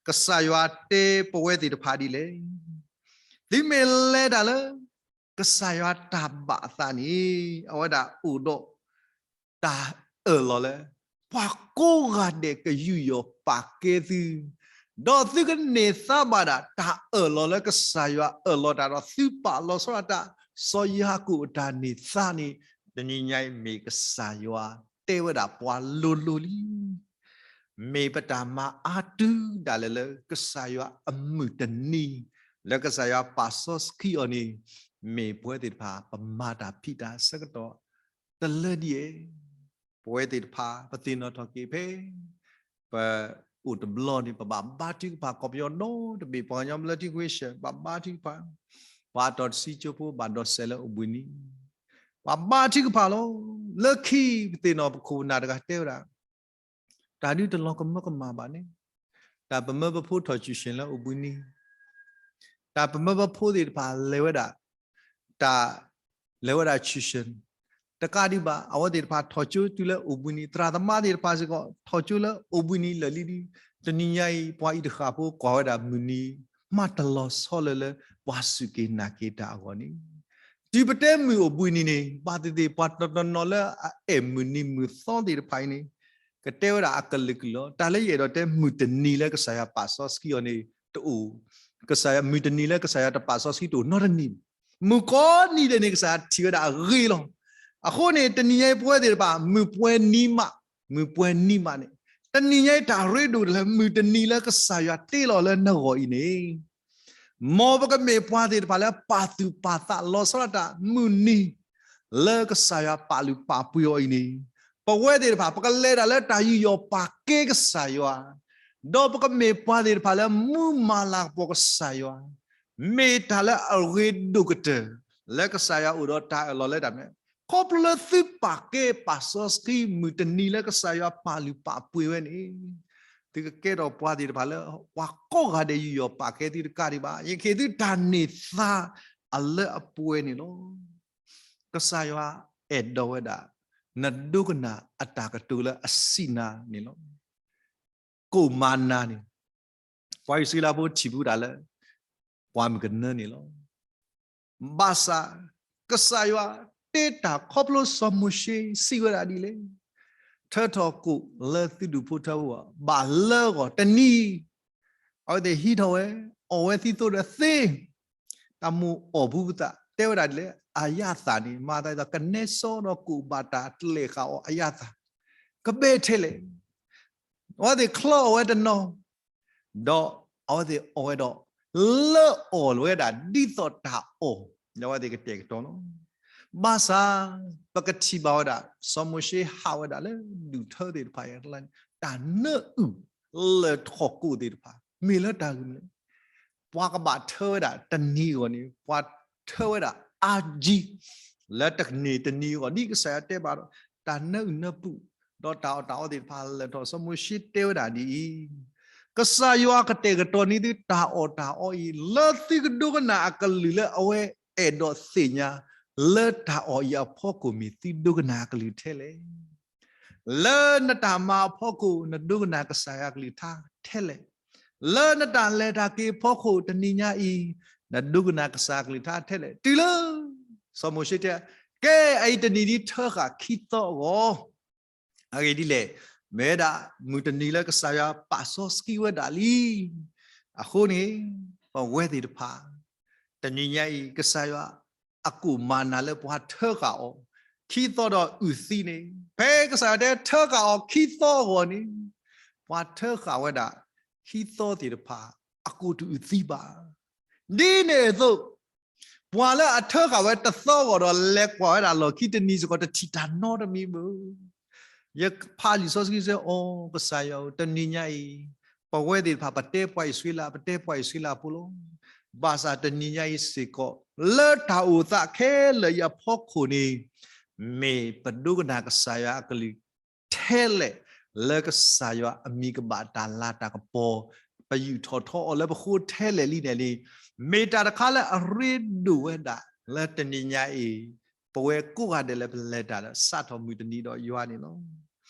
ကစၢ်ယွၤတဲပဝဲသ့ၣ်တဖၣ်ဒ်လဲၣ်. သုမ့ၢ်လဲၤတၢ်လၢ ကစၢ်ယွၤတၢ်ဘၣ်အသးန့ၣ် အဝဲဒၣ်အိၣ်ဒီး တၢ်အၢၣ်လီၤလၢ ပှၤကိးဂၤဒဲးကယူးယီၣ်ပာ်ကဲသု, ဒီးသုကန့ၢ်သါဘၣ်ဒၣ်တၢ်အၢၣ်လီၤလၢကစၢ်ယွၤအၢၣ်လီၤတၢ်ဒီးသုပာ်လီၤဆီဒၣ်တၢ် စီၤယၤကိာ်အတၢ်န့ၢ်သါန့ၣ် တနံၤညါအံၤမ့ၢ်ကစၢ်ယွၤတဲဝဲဒၣ်ပှၤလိၤလိၤလံ. မ့ၢ်ပတၢ်မၤအါတုၤဒၣ်လဲာ်လၢကစၢ်ယွၤအမုၢ်တနံၤ လၢကစၢ်ယွၤပာ်စီဆှံအီၤန့ၣ် မ့ၢ်ပဝဲသ့ၣ်တဖၣ် ပမၤတၢ်ဖံးတၢ်ဆၢကတီၢ်တလၢဒ်အံၤ, ပဝဲသ့ၣ်တဖၣ် ပသ့ၣ်နီၣ်ထီၣ်က့ၤဖဲ ပအိၣ်တဘျီန့ၣ် ပဘၣ်ဘါထုကဖၣ် ကီၢ်ပယီၤဒီတဘ့ၣ် ပှၤကညီဘျၢထံခဝ့ၡၢၣ် ဘၣ်ဘါထုကဖၣ်, ပှၤတံၤသကိးဘၣ်ဒိးစဲးလၢအိၣ်ဘှံးနံၤ, ပှၤဘါထုကဖၣ်လီၤ. လၢခံပသ့ၣ်နီၣ်ပခိၣ်ပနၢ်တဂၤတဲဝဲဒၣ် တၢ်ဒုးတလီၤကမၢကမၣ်ဘၣ်န့ၣ်, တၢ်ပမၢပဖိထီၣ် tuition လၢအိၣ်ဘှံးနံၤ, တၢ်ပမၢပဖိသ့ၣ်တဖၣ်လဲၤဝဲဒၣ်, တၢ်လဲၤဝဲဒၣ် tuition တကးဒံးဘၣ် အဝဲသ့ၣ်တဖၣ်ထီၣ်ကၠိတုၤလၢအိၣ်ဘှံးနံၤ, သရၣ်သမါသ့ၣ်တဖၣ်စ့ၢ်ကီး ထီၣ်ကၠိလၢအိၣ်ဘှံးနံၤလၢာ်လံဒု, တနံၤညါအံၤ ပှၤအံၤတဃၣ်ဖိကွၢ်ဝဲဒၣ်မုၢ်နံၤ မးတလီၤဆီလၢၤလၢ ပှၤစူၢ်က့ၤနာ်က့ၤတၢ်အဂီၢ်န့ၣ်, တုၤပတဲမုၢ်အိၣ်ဘှံးနံၤန့ၣ် ဘၣ်သ့ၣ်သ့ၣ် ပှၤတနီၤနီၤလၢအအဲၣ်မုၢ်နံၤမုၢ်သီသ့ၣ်တဖၣ်အံၤန့ၣ် ကတဲဝဲဒၣ်အကလုာ်ကလုာ်လီၤ. တၢ်လၢယအဲၣ်ဒိးတဲ မုၢ်တနံၤလၢကစၢ်ယွၤပာ်စီဆှံအီၤန့ၣ် တအိၣ်, ကစၢ်ယွၤ မုၢ်တနံၤလၢကစၢ်ယွၤတပာ်စီဆှံတအိၣ်နီတနံၤ, မုၢ်ကိးနံၤဒဲးန့ၣ် ကစၢ်ယွၤထံၣ်ဝဲဒၣ်အဂ့ၤလီၤ. အဃိန့ၣ် တနံၤညါအံၤပဝဲသ့ၣ်တဖၣ် မုၢ်ပှဲၤနံၤမး, မုၢ်ပှဲၤနံၤမးန့ၣ်, တနံၤညါအံၤတၢ်ရ့ဒိၣ်တလၢ မုၢ်တနံၤလၢကစၢ်ယွၤတ့လီၤလၢနဂီၢ်အံၤန့ၣ် မ်ပကမ့ၢ်ပှၤသ့ၣ်တဖၣ်လၢပာ်သူၣ်ပာ်သးလီၤဆီဒၣ်တၢ် မုၢ်နံၤ လၢကစၢ်ယွၤပာ်လုၢ်ပာ်ပှ့ၤအီၤအံၤန့ၣ်, ပဝဲသ့ၣ်တဖၣ် ပကလဲၤတၢ်လၢတၢ်ယူးယီၣ်ပာ်ကဲကစၢ်ယွၤ, ဒီးပကမ့ၢ်ပှၤသ့ၣ်တဖၣ်လၢမူမၤလၤကပီၤကစၢ်ယွၤ, မ့ၢ်တၢ်လၢအရ့ဒိၣ်ကတၢၢ် လၢကစၢ်ယွၤအိၣ်ဒီးတၢ်အၢၣ်လီၤလၢတၢ်မနုၤ, ခီဖျိလၢသုပာ်ကဲပာ်စီဆှံမုၢ်တနံၤလၢကစၢ်ယွၤပာ်လုၢ်ပာ်ပှ့ၤဝဲန့ၣ်, သုကကဲထီၣ်ပှၤသ့ၣ်တဖၣ်လၢ ပှၤကိးဂၤဒဲးယူးယီၣ်ပာ်ကဲသုတကးဒံးဘၣ်, ယကဟ့ၣ်သုတၢ်န့ၢ်သါအလၢအပှဲၤန့ၣ်လီၤ. ကစၢ်ယွၤအဲၣ်ဒိးဝဲဒၣ် နဒိကနၣ်အတၢ်ကတိၤလၢအစံးနၤန့ၣ်လီၤ. ကိၣ်မၤနၤန့ၣ် ပှၤအံၣ်စရ့လးဖိထံၣ်ဘူးတၢ်လၢ ပှၤမုၢ်ကနၢန့ၣ်လီၤ. ဘၣ်ဆၣ် ကစၢ်ယွၤတဲတၢ်ခီဖျိစီၤမိၤၡ့စံးဝဲဒၣ်ဒ်လဲၣ်, ထၢထီၣ်ကိၣ်လၢသုဒူၣ်ဖိထၢဖိဘၣ်လၢအဂီၢ်တနံၤ, အဝဲသ့ၣ်ဟံးထီၣ်ဝဲ, အီၣ်ဝဲသံသိဒီးသ့, တၢ်မိၣ်အီၣ်ပူၤပသး တဲဝဲဒၣ်ဒ်လဲၣ်, အယၣ်သၣ်န့ၣ် မၤသးဒ်သိးကနဲစီဒီးကိၣ်ဘၣ်တၢ်တလဲၤဃာ်အီၤအယၣ်သၣ်, ကဘဲထဲလဲၣ်, အဝဲသ့ၣ်ချီအီၣ်ဝဲတနီၤ ဒီးအဝဲသ့ၣ်အီၣ်ဝဲဒီး လၢအီၣ်ဝဲဒၣ်ဒ်သိးတၢ်အီၣ်, ဒီးအဝဲသ့ၣ်ကတဲာ်ကတီၤလီၤ. ဘၣ်ဆၣ် ပကထံၣ်ဘၣ်ဝဲဒၣ် စီၤမိၤၡ့ဟးဝဲဒၣ်လၢဒူၣ်ထၢသ့ၣ်တဖၣ်အကျါန့ၣ် တၢ်နၢအုၣ်လၢထီၣ်ကိၣ်သ့ၣ်တဖၣ် မ့ၢ်လၢတၢ်ဂ့ၢ်မနုၤလဲၣ်. ပှၤကဘၣ်ထၢဝဲဒၣ်တနံၤအဂီၢ်န့ၣ် ပှၤထၢဝဲဒၣ်အါကံ လၢတနံၤတနံၤအဂီၢ် ဒ်ကစၢ်ယွၤတဲဘၣ်ဒီး တၢ်နၢအုၣ်နၢပူၤ ဒီးတၢ်အီၣ်တၢ်အီသ့ၣ်တဖၣ်လၢထီၣ် စီၤမိၤၡ့တဲဝဲဒၣ်ဒ်အံၤ, ကစၢ်ယွၤကတဲာ်ကတီၤန့ၢ်သုတၢ်အီၣ်တၢ်အီအံၤ လၢသုကဒိကနၣ်အကလုၢ်လၢအဝဲအဲၣ်ဒိးသ့ၣ်ညါ, လၢတၢ်အီၣ်အံၤအဖီခိၣ်မ့ၢ်သုဒိကနၣ်အကလုၢ်ထဲလဲၣ်. လၢနတၢ်မၤအဖီခိၣ် နဒိကနၣ်ကစၢ်ယွၤအကလုၢ်ကထါထဲလဲၣ်. လၢနတၢ်လဲၤတၢ်က့ၤအဖီခိၣ်တနံၤညါအံၤ နဒိကနၣ်ကစၢ်အကလုၢ်ကထါထဲလဲၣ်. တုၤလၢ စီၤမိၤၡ့တဲ, ကဲအံၤတနံၤဒ်ထၢဃာ်ခံသီအဂီၢ် အဂ့ၢ်ဒ်လဲၣ်, မ့ၢ်ဝဲဒၣ်မုၢ်တနံၤလၢကစၢ်ယွၤပာ်စီဆှံဝဲဒၣ်လံ. အဃိန့ၣ် ပဝဲသ့ၣ်တဖၣ် တနံၤညါအံၤ ကစၢ်ယွၤအကိၣ်မၤနၤလၢပှၤထၢဃာ်အီၤ ခံသီဒီးအုၣ်သံန့ၣ် ဖဲကစၢ်ယွၤတဲထၢဃာ်အီၤခံသီအဂီၢ်န့ၣ် ပှၤထၢဃာ်ဝဲဒၣ် ခံသီသ့ၣ်တဖၣ် အကိၣ်တအုၣ်သံဘၣ်. ဒ်န့ၣ်အသိး ပှၤလၢအထၢဃာ်ဝဲတသီအဂီၢ်ဒီး လဲၤကွၢ်ဝဲဒၣ်လီၢ်ခံတနံၤစ့ၢ်ကီး တထံၣ်တၢ်နီတမံၤဘၣ်. ယဖးလံာ်စီဆှံစ့ၢ် အိ ကစၢ်ယွၤဧၢ, တနံၤညါအံၤ ပဝဲသ့ၣ်တဖၣ် ပတဲပှၤအံၣ်စရ့လး, ပတဲပှၤအံၣ်စရ့လးဖိလီၤ. ဘၣ်ဆၣ်တနံၤညါအံၤစ့ၢ်ကီး လၢတၢ်အိၣ်သးခဲလၢာ်အံၤအဖီခိၣ်န့ၣ် မ့ၢ်ပဒိကနၣ်ကစၢ်ယွၤအကလုၢ်ထဲလဲၣ်, လၢကစၢ်ယွၤအမံၤကဘၣ်တၢ်လၤတၢ်ကပီၤ ပယူာ်ထီၣ်ထီအီၤလၢပဃိထဲလဲၣ်လံန့ၣ်န့ၣ် မ့ၢ်တၢ်တခါလၢအရ့ဒိၣ်ဝဲဒၣ် လၢတနံၤညါအံၤ ပဝဲကိးဂၤဒဲးလၢပလဲၤတၢ်လၢစးထီၣ်မုၢ်တနံၤဒီးယွၤန့ၣ်လီၤ.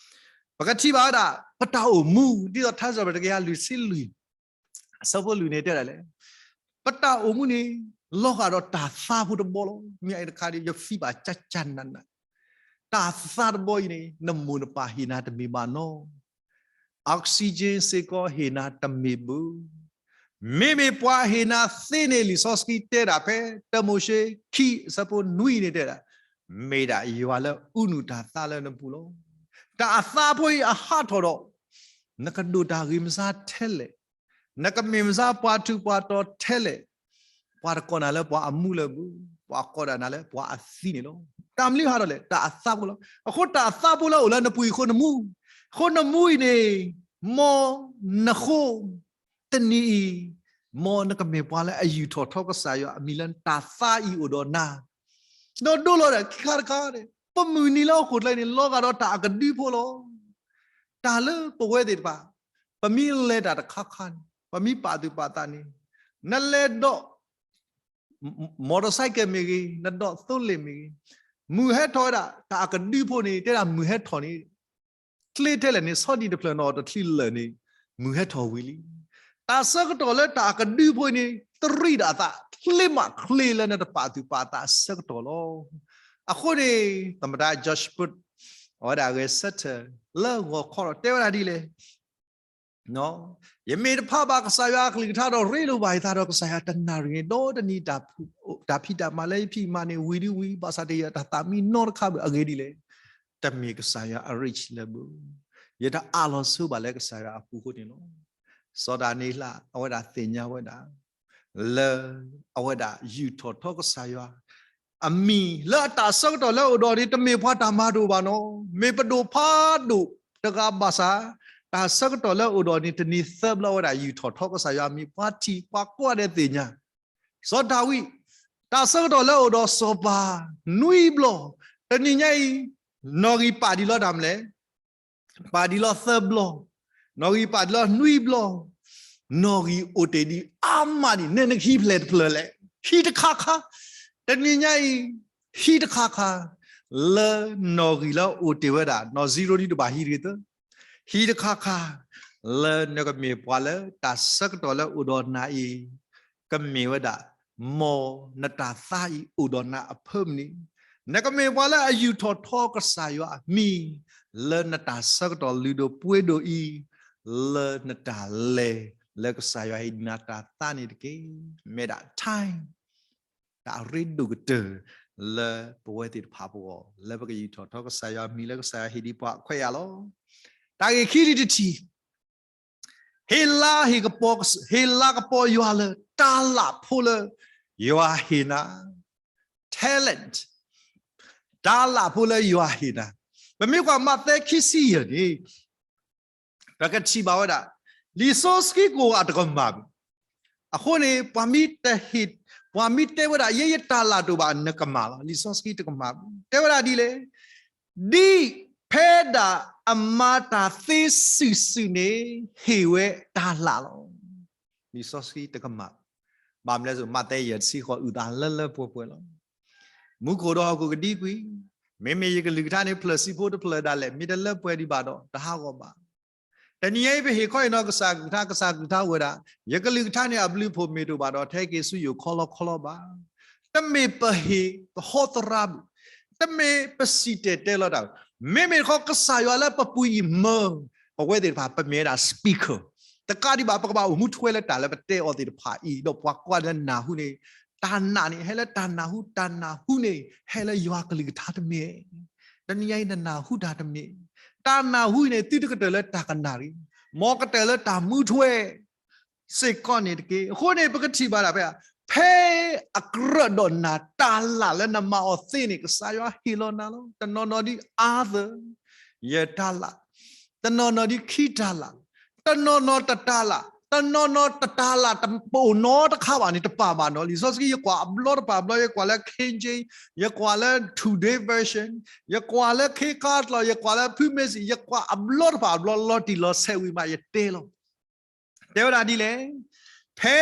ပကထံၣ်ဘၣ်ဝဲဒၣ် ပတၢ်အိၣ်မူ ဒ်သိးထါစံးပတြၢၤတကယၤလွံၢ်ဆံလွံၢ် အဆၢဖိလွံၢ်န့ၣ်တဲဒၣ်လဲၣ်, ပတၢ်အိၣ်မူန့ၣ် လီၤဂာ်ဒီးတၢ်သါဖိတဘီလီၤ. မ့ၢ်အံၤတခါဒီး ယဖံးဘၣ်ကၠၢ်ကၠၢ်နးနး, တၢ်သါတဘီအံၤန့ၣ် နမိၢ်နပၢ်ဟ့ၣ်နၤတမ့ၢ်ဘၣ်နီၤ, oxygen စ့ၢ်ကီးဟ့ၣ်နၤတမ့ၢ်ဘၣ်. မ့မ့ၢ်ပှၤဟ့ၣ်နၤသ့န့ၣ် လံာ်စီဆှံတဲဒၣ်ဖဲ တၢမိၤၡ့ခံအဆၢဖိနွံန့ၣ်တဲဒၣ်, မ့ၢ်ဒၣ်ယွၤလၢအူနုာ်တၢ်သါလၢနပူၤလီၤ. တၢ်အသါဖိအံၤအဟးထီၣ်ဒီး နကဒိၣ်တၢ်ဂ့ၢ်မစါထဲလဲၣ်, နကမ့ၢ်မစါပှၤထူးပှၤတီၤထဲလဲၣ်, ပှၤတကိးနၤလၢပှၤအမူလၢၤဘၣ်, ပှၤကိးဒၣ်နၤလၢပှၤအသံန့ၣ်လီၤ. တၢ်မနုၤဟးထီၣ်လဲၣ်, တၢ်အသါဖိလီၤ. အဃိတၢ်အသါဖိလၢအအိၣ်လၢနပူၤအံၤအဃိနမူ, အဃိနမူအံၤန့ၣ် မ်နဃိ တနံၤအံၤ မ်နကမ့ၢ်ပှၤလၢအယူာ်ထီၣ်ထီကစၢ်ယွၤအမံၤလၢနတၢ်သါအံၤအိၣ်ဒီးနၤ, ဒီးဒိလီၤဒၣ်ခံခါတခါန့ၣ် ပမုၢ်နံၤလၢဟီၣ်ခိၣ်ချၢန့ၣ် လီၤဂာ်ဒီးတၢ်အကဒုဖိလီၤ. တၢ်လၢပဝဲသ့ၣ်တဖၣ် ပမ့ၢ်လဲၤတၢ်တခါခါန့ၣ် ပမ့ၢ်ပာ်သူၣ်ပာ်သးန့ၣ် နလဲၤဒိး motorcycle မ့ၢ်ဂ့ၤ, နဒိးသိလ့ၣ်မ့ၢ်ဂ့ၤ, မုၢ်ဟဲထီၣ်ဝဲဒၣ် တၢ်အကဒုဖိန့ၣ် တဲဒၣ်မုၢ်ဟဲထီၣ်န့ၣ် ချ့ထဲလဲၣ်န့ၣ် ဆီဒံၣ်တဖျၢၣ်နီၣ်တချံလၢာ်န့ၣ် မုၢ်ဟဲထီၣ်ဝံၤလံ. တၢ်ဆၢကတီၢ်လၢတၢ်အကဒုဖိအံၤန့ၣ် တရံးဒၣ်အသး ချ့မးချ့လၢနတပာ်သူၣ်ပာ်သးအဆၢကတီၢ်လီၤ. အဃိန့ၣ် သမ္မတ George Bush အဝဲဒၣ်ဂဲၤဆၢထၢၣ်လၢဂီၤခီဒီးတဲဝဲဒၣ်ဒ်လဲၣ် ယမ့ၢ်တဖးဘၣ်ကစၢ်ယွၤအကလုၢ်ကထါဒီးရ့လိာ်ဘၣ်ယသးဒီးကစၢ်ယွၤတနၣ်ရံၣ်န့ၣ် ဒီတနံၤ တၢ်ဖံးတၢ်မၤလၢယဖံးမၤန့ၣ် ဝံၤဒုဝံၤ ဘၣ်ဆၣ်တယံာ်တၢ်သးမံနီတခါဘၣ်အဂ့ၢ်ဒ်လဲၣ်. တမ့ၢ်ကစၢ်ယွၤအ reach လၢၤဘၣ်. ယတအးလီၤဆိဘၣ်လၢကစၢ်ယွၤအပူၤအဃိန့ၣ်လီၤ. စီၤဒၤနံးယ့လး အဝဲဒၣ်သ့ၣ်ညါဝဲဒၣ် လၢအဝဲဒၣ်ယူာ်ထီၣ်ထီကစၢ်ယွၤ အမံၤလၢအတၢ်ဆၢကတီၢ်လၢအအိၣ်ဒီးန့ၣ် တမ့ၢ်ပှၤတၢ်မၤဒိၣ်ဘၣ်နီၤ, မ့ၢ်ပဒိၣ်ဖးဒိၣ်တဂၤဘၣ်ဆၣ် တၢ်ဆၢကတီၢ်လၢအအိၣ်ဒီးန့ၣ် တနံၤသၢဘျီဝဲဒၣ်ယူာ်ထီၣ်ထီကစၢ်ယွၤအမံၤ ပှၤထံၣ်ပှၤကွၢ်ဒဲးသ့ၣ်ညါ. စီၤဒၤဝံး တၢ်ဆၢကတီၢ်လၢအအိၣ်ဒီးစီၤပၤနွံဘျီ, တနံၤညါအံၤ နီၣ်ဂံၢ်ပာ်ဒံးလီၤတၢ်မနုၤလဲၣ် ပာ်ဒံးလီၤသၢဘျီ, နီၣ်ဂံၢ်ပာ်ဒံးလီၤနွံဘျီ, နီၣ်ဂံၢ်အိၣ်တ့ၢ်ဒံးအါမးဒံး နဲနကဟံးဖျဲၣ်တဖျၢၣ်လဲၣ်, ဟံးတခါခါ, တနံၤညါအံၤ ဟံးတခါခါ, လၢနီၣ်ဂံၢ်လၢအိၣ်တ့ၢ်ဝဲဒၣ် နီၣ် zero ဒံးတဘၣ်ဟံးတဂ့ၤသၢ, ဟံးတခါခါ, လၢနကမ့ၢ်ပှၤလၢတၢ်ဆၢကတီၢ်လၢအိၣ်ဒီးနၤအံၤ ကမ့ၢ်ဝဲဒၣ် မ်နတၢ်သါအံၤအိၣ်ဒီးနၤအဖၢမနုၤ, နကမ့ၢ်ပှၤလၢအယူာ်ထီၣ်ထီကစၢ်ယွၤအမံၤ လၢနတၢ်ဆၢကတီၢ်လုၢ်ဒိၣ်ပှ့ၤဒိၣ်အံၤ, လၢနတၢ်လဲၤ လၢကစၢ်ယွၤဟ့ၣ်နၤတၢ်သါန့ၣ်တက့ၢ်. မ့ၢ်ဒၣ် time တၢ်အရ့ဒိၣ်ကတၢၢ် လၢပဝဲသ့ၣ်တဖၣ်ပဂီၢ် လၢပကယူာ်ထီၣ်ထီကစၢ်ယွၤအမံၤ လၢကစၢ်ယွၤဟ့ၣ်ဒံးပှၤအခွဲးအယာ်လီၤ. တၢ်ဂ့ၢ်ခံထံၣ်တထံၣ်, ဟ့ၣ်လၤဟ့ၣ်ကပီၤ, ဟ့ၣ်လၤကပီၤယွၤလၢတၢ်လၢ်ဖိလၢယွၤဟ့ၣ်နၤ, talent, တၢ်လၢ်ဖိလၢယွၤဟ့ၣ်နၤ. ပမ့ၢ်ကွၢ်မးသဲခံဆံယဲၢ်န့ၣ် ပကထံၣ်ဘၣ်ဝဲဒၣ် လံာ်စီဆှံကိးဂၤတကမၣ်ဘၣ်. အဃိန့ၣ် ပှၤမ့ၢ်တဟ့ၣ်, ပှၤမ့ၢ်တဲဝဲဒၣ် ယဲယတၢ်လၢ်တအိၣ်ဘၣ် နကမၣ်လီၤ. လံာ်စီဆှံတကမၣ်ဘၣ်. တဲဝဲဒၣ်ဒ်လဲၣ်, ဒ်ဖဲဒၣ်အမၤတၢ်သ့စုာ်စုာ်န့ၣ် ဟ့ၣ်ဝဲတၢ်လၢ်လီၤ. လံာ်စီဆှံတကမၣ်, ဘၣ်မနုၤလဲၣ်, မးသဲယဲၢ်တဆံဃိး အုၣ်သးလၢလၢပှဲၤပှဲၤလီၤ. မူခိၣ်ဒီးဟီၣ်ခိၣ်ကဒံကွံာ်, မ့မ့ၢ်ယကလုၢ်ကထါန့ၣ် ဖျၢၣ်ဆံဖိတဖျၢၣ်ဒၣ်လဲာ် မ့ၢ်တလၢပှဲၤဒံးဘၣ်ဒီး တဟးဂီၤဘၣ်. တနံၤအံၤ ပဟ့ၣ်ခီဟ့ၣ်နီၤကစၢ်ကလုၢ်ကထါ, ကစၢ်ကလုၢ်ကထါဝဲဒၣ်, ယကလုၢ်ကထါန့ၣ်အဘျုးအဖှိၣ်မ့ၢ်တအိၣ်ဘၣ်ဒီး ထဲက့ၤဆူယိၣ်ခီလီခီလီဘၣ်. တမ့ၢ်ပဟ့ၣ်ပဟီသရၣ်ဘၣ်, တမ့ၢ်ပစံၣ်တဲၤတဲလီၤတၢ်ဘၣ်. မ့မ့ၢ်တခီကစၢ်ယွၤလၢပပူၤအံၤမၢ ပဝဲသ့ၣ်တဖၣ် ပမ့ၢ်ဝဲဒၣ် speaker တကးဒံးဘၣ် ပကဘၣ်အိၣ်မူထွဲလၢတၢ်လၢပတဲအီၤသ့ၣ်တဖၣ်အံၤ, ဒီးပှၤကွၢ်လၢနၢ်ဟူန့ၣ် တၢ်နာ်န့ၣ် ဟဲလၢတၢ်နၢ်ဟူ, တၢ်နၢ်ဟူန့ၣ် ဟဲလၢယွၤကလုၢ်ကထါတမ့ၢ်, တနံၤညါအံၤ နနၢ်ဟူတၢ်တမ့ၢ်, တၢ်နၢ်ဟူအံၤန့ၣ် သုတကတၢၢ်လၢတၢ်ကနၣ်ရံၣ်, မ်ကတၢၢ်လၢတၢ်မူထွဲ စ့ၢ်ကီးန့ၣ်တက့ၢ်. အဃိန့ၣ် ပကထံၣ်ဘၣ်ဒၣ်ဖဲ, ဖဲအကြၢးဒီးနၤတၢ်လၢ်လၢနမၤအီၤသ့န့ၣ် ကစၢ်ယွၤဟ့ၣ်လီၤနၤလီၤ. တနီၤနီၤဒ် Arthur ယတၢ်လၢ်, တနီၤနီၤဒ်ခံတၢ်လၢ်, တနီၤနီၤတတၢ်လၢ်, တနီၤနီၤတတၢ်လၢ် တပအိၣ်နီတခါဘၣ်န့ၣ် တပာ်ဘၣ်နီၤ. လံာ်စီဆှံ ယကွၢ်အဘျီတဖၣ်အဘျီ, ယကွၢ်လၢ King James, ယကွၢ်လၢ Today Version, ယကွၢ်လၢ ခ့ခါတလီၤ, ယကွၢ်လၢ ဖုမ့ၢ်စံး, ယကွၢ်အဘျီတဖၣ်အဘျီ လီၤတံၢ်လီၤဆဲးဝံၤမး ယတဲလီၤ. တဲဝဲဒၣ်ဒ်လဲၣ်, ဖဲ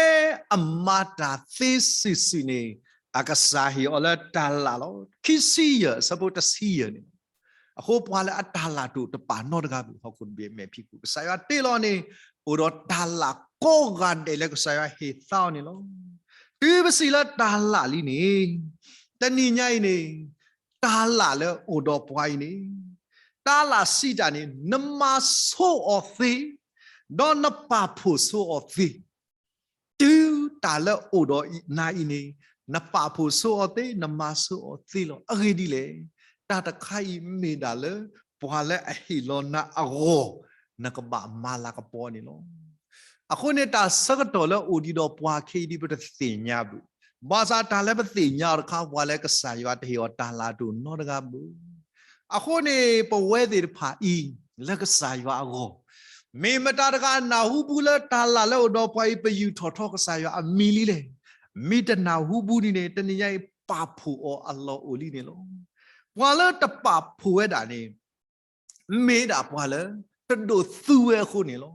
အမၤတၢ်သ့စုာ်စုာ်န့ၣ် အကစၢ်ဟ့ၣ်အီၤလၢတၢ်လၢ်လီၤ. ခံဆံယဲၢ် အဆၢဖိတဆံယဲၢ်န့ၣ်, အဃိပှၤလၢအတၢ်လၢ်တအိၣ်တပာ်နီတဂၤဘၣ်, ဟီၣ်ခိၣ်တဘ့ၣ်မဲာ်ဖံးခိၣ် ကစၢ်ယွၤတ့လီၤန့ၣ်, အိၣ်ဒီးတၢ်လၢ်ကိးဂၤဒဲးလၢကစၢ်ယွၤဟ့ၣ်သါအီၤန့ၣ်လီၤ. တုၤပစံးလၢတၢ်လၢ်လံန့ၣ်, တနံၤညါအံၤန့ၣ် တၢ်လၢ်လၢအိၣ်ဒီးပှၤအံၤန့ၣ်, တၢ်လၢ်စံးတၢ်န့ၣ် နမၤဆိအီၤသ့, ဒီးနပာ်ဖှိၣ်ဆိအီၤသ့. တုၤတၢ်လၢအိၣ်ဒီးနၤအံၤန့ၣ်, နပာ်ဖှိၣ်ဆိအီၤသ့, နမၤဆိအီၤသ့လီၤ. အဂ့ၢ်ဒ်လဲၣ်, တၢ်တခါအံၤမ့ၢ်ဒၣ်လၢ ပှၤလၢအဟ့ၣ်လီၤနၤအဂီၢ်, နကဘၣ်မၤလၤကပီၤန့ၣ်လီၤ. အဃိန့ၣ် တၢ်ဆၢကတီၢ်လၢအိၣ်ဒံးဒီးပှၤခဲအံၤဒ် ပတသ့ၣ်ညါဘၣ်. ဘၣ်ဆၣ်တၢ်လၢပသ့ၣ်ညါအီၤတခါ ပှၤလၢကစၢ်ယွၤတဟ့ၣ်အီၤတၢ်လၢ်တအိၣ်နီတဂၤဘၣ်. အဃိန့ၣ် ပဝဲသ့ၣ်တဖၣ်အံၤ လၢကစၢ်ယွၤအဂီၢ်, မ့ၢ်မတၤတဂၤနၢ်ဟူပူၤလၢတၢ်လၢ်လၢအိၣ်ဒီးပှၤအံၤ ပယူးထီၣ်ထီကစၢ်ယွၤအမံၤလံလဲၣ်. မ့ၢ်တနၢ်ဟူပူၤန့ၣ်န့ၣ် တနံၤညါအံၤပာ်ဖှိၣ်အီၤအလီၢ်အိၣ်လံန့ၣ်လီၤ. ပှၤလၢတပာ်ဖှိၣ်ဝဲဒၣ်န့ၣ် မ့ၢ်ဒၣ်ပှၤလၢ တဒိးသူဝဲအဃိန့ၣ်လီၤ.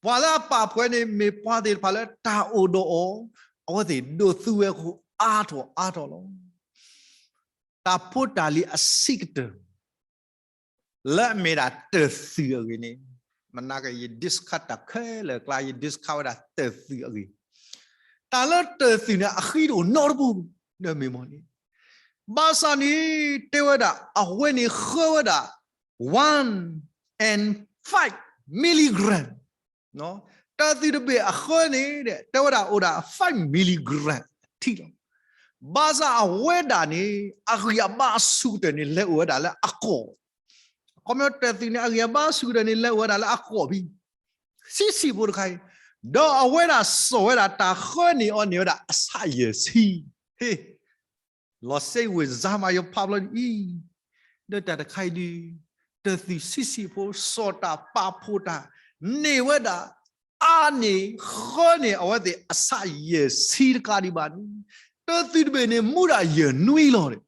ပှၤလၢအပာ်ဖှိၣ်န့ၣ် မ့ၢ်ပှၤသ့ၣ်တဖၣ်လၢတၢ်အိၣ်ဒီးအီၤ အဝဲသ့ၣ်ဒိးသူဝဲအဃိ အါထီၣ်အါထီၣ်လီၤ. တၢ်ဖိတၢ်လံၤအဆံးကတၢၢ် လၢအမ့ၢ်ဒၣ်တၢၢ်သွံၣ်အဂ့ၢ်န့ၣ်, မနၤက့ ယ discuss တၢ်ခဲလၢာ်အကျါ ယ discuss ဝဲဒၣ်တၢၢ်သွံၣ်အဂ့ၢ်, တၢ်လၢတၢၢ်သွံၣ်န့ၣ် အဃံတအိၣ်နီတဘိ ဒီးမ့ၢ်မ့ၢ်န့ၣ်, ဘၣ်ဆၣ်န့ၣ် တဲဝဲဒၣ် အဝဲန့ၣ်ဃၢဝဲဒၣ် one and five milligram တၢ်သွံၣ်တဘ့ၣ်အဃၢန့ၣ် တဲဝဲဒၣ်အိၣ်ဒၣ် five milligram ထံၣ်လီၤ. ဘၣ်ဆၣ်အဝဲဒၣ်န့ၣ် အဂံၢ်အဘါအဆူၣ်ကတၢၢ်န့ၣ် လဲၤအိၣ်ဝဲဒၣ်လၢအကိာ်, အခီပညီတၢၢ်သွံၣ်န့ၣ် အဂံၢ်အဘါအဆူၣ်ကတၢၢ်န့ၣ် လဲၤအိၣ်ဝဲဒၣ်လၢအကိာ်ဖဲ ဆံးဆံးဖိတခါအံၤ, ဒီးအဝဲဒၣ်စိာ်ဝဲဒၣ်တၢ်ဃၢန့ၢ်အီၤန့ၢ်ဝဲဒၣ်အဆၣ်ယဲၢ်ဆံ, ဟ့ၣ် လီၤစ့ဝ့ၢ်စါမး ယဖးဘျီဒ်အံၤ, ဒီးတၢ်တခါအံၤဒုး တၢၢ်သွံၣ်ဆံးဆံးဖိ စိာ်တၢ်ပာ်ဖှိၣ်တၢ် န့ၢ်ဝဲဒၣ် အါန့ၢ်ဃၢန့ၢ်အဝဲသ့ၣ်အဆၣ်ယဲၢ်ဆံတကးဒံးဘၣ်န့ၣ်, တၢၢ်သွံၣ်တဘ့ၣ်န့ၣ် မူဒၣ်ယဲၢ်နွံလီၤဒီး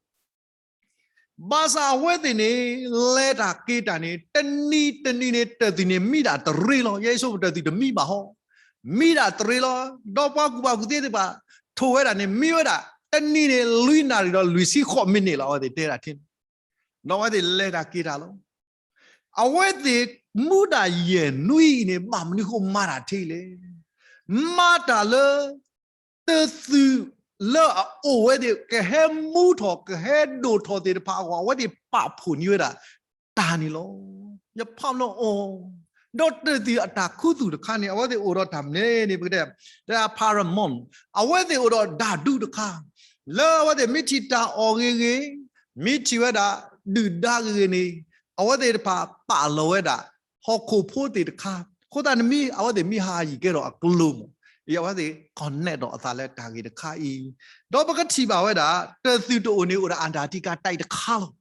ဘၣ်ဆၣ်အဝဲသ့ၣ်န့ၣ် လဲၤတၢ်က့ၤတၢ်န့ၣ် တနံၤတနံၤန့ၣ် တၢၢ်သွံၣ်န့ၣ် မံဒၣ်တရ့လီၤ. ယဲယဆိကမိၣ်တၢၢ်သွံၣ်တမံဘၣ်ဟီ, မံဒၣ်တရ့လီၤ. ဒီးပှၤကူၣ်ဘၣ်ကူၣ်သ့သ့ၣ်တဖၣ် ထိၣ်ဝဲဒၣ်န့ၣ် မံဝဲဒၣ် တနံၤန့ၣ် လွံၢ်နၣ်ရံၣ်ဒီးလွံၢ်ဆံဃိးမံးနံးလီၤ. အဝဲသ့ၣ်တဲဒၣ်ထဲန့ၣ်, ဒီးအဝဲသ့ၣ်လဲၤတၢ်က့ၤတၢ်လီၤ. အဝဲသ့ၣ်မူဒၣ်ယဲၢ်နွံအံၤန့ၣ် ဘၣ်မနုၤဃိမၤတၢ်ထဲလဲၣ်. မၤတၢ်လၢ တၢၢ်သွံၣ် လၢအအိၣ်ဝဲသ့ၣ် ကဟဲမူထီၣ် ကဟဲဒိၣ်ထီၣ်သ့ၣ်တဖၣ်အဂီၢ် အဝဲသ့ၣ်ပာ်ဖှိၣ်န့ၢ်ဝဲဒၣ်တၢ်န့ၣ်လီၤ. ယဖးလီၤအီၤ, ဒီးတၢၢ်သံၣ်အတၢ်ခူသူၣ်တခါန့ၣ် အဝဲသ့ၣ်အိၣ်ဒီးတၢ်မနုၤန့ၣ် ပကတဲ paramount အဝဲသ့ၣ်အိၣ်ဒီးဒၣ်ဒူတခါ လၢအဝဲသ့ၣ်မ့ၢ်ထံၣ်တၢ်အီၣ်ဂ့ၤဂ့ၤ, မ့ၢ်ထံၣ်ဝဲဒၣ်ဒုၣ်ဒါဂ့ၤဂ့ၤန့ၣ် အဝဲသ့ၣ်တဖၣ်ပာ်လီၤဝဲဒၣ် ဟီၣ်ခိၣ်ဖိသ့ၣ်တခါ, အဃိသတးန့ၣ်မ့ၢ် အဝဲသ့ၣ်မ့ၢ်ဟးယံၤကဲထီၣ်အကျိၤမး, အဝဲသ့ၣ် connect ဒီးအသးလၢတၢ်ဂ့ၢ်တခါအံၤ, ဒီးပကထံၣ်ဘၣ်ဝဲဒၣ် တၢၢ်သံၣ်တအိၣ်န့ၣ် အိၣ်ဒီး Antarctica တခါလီၤ.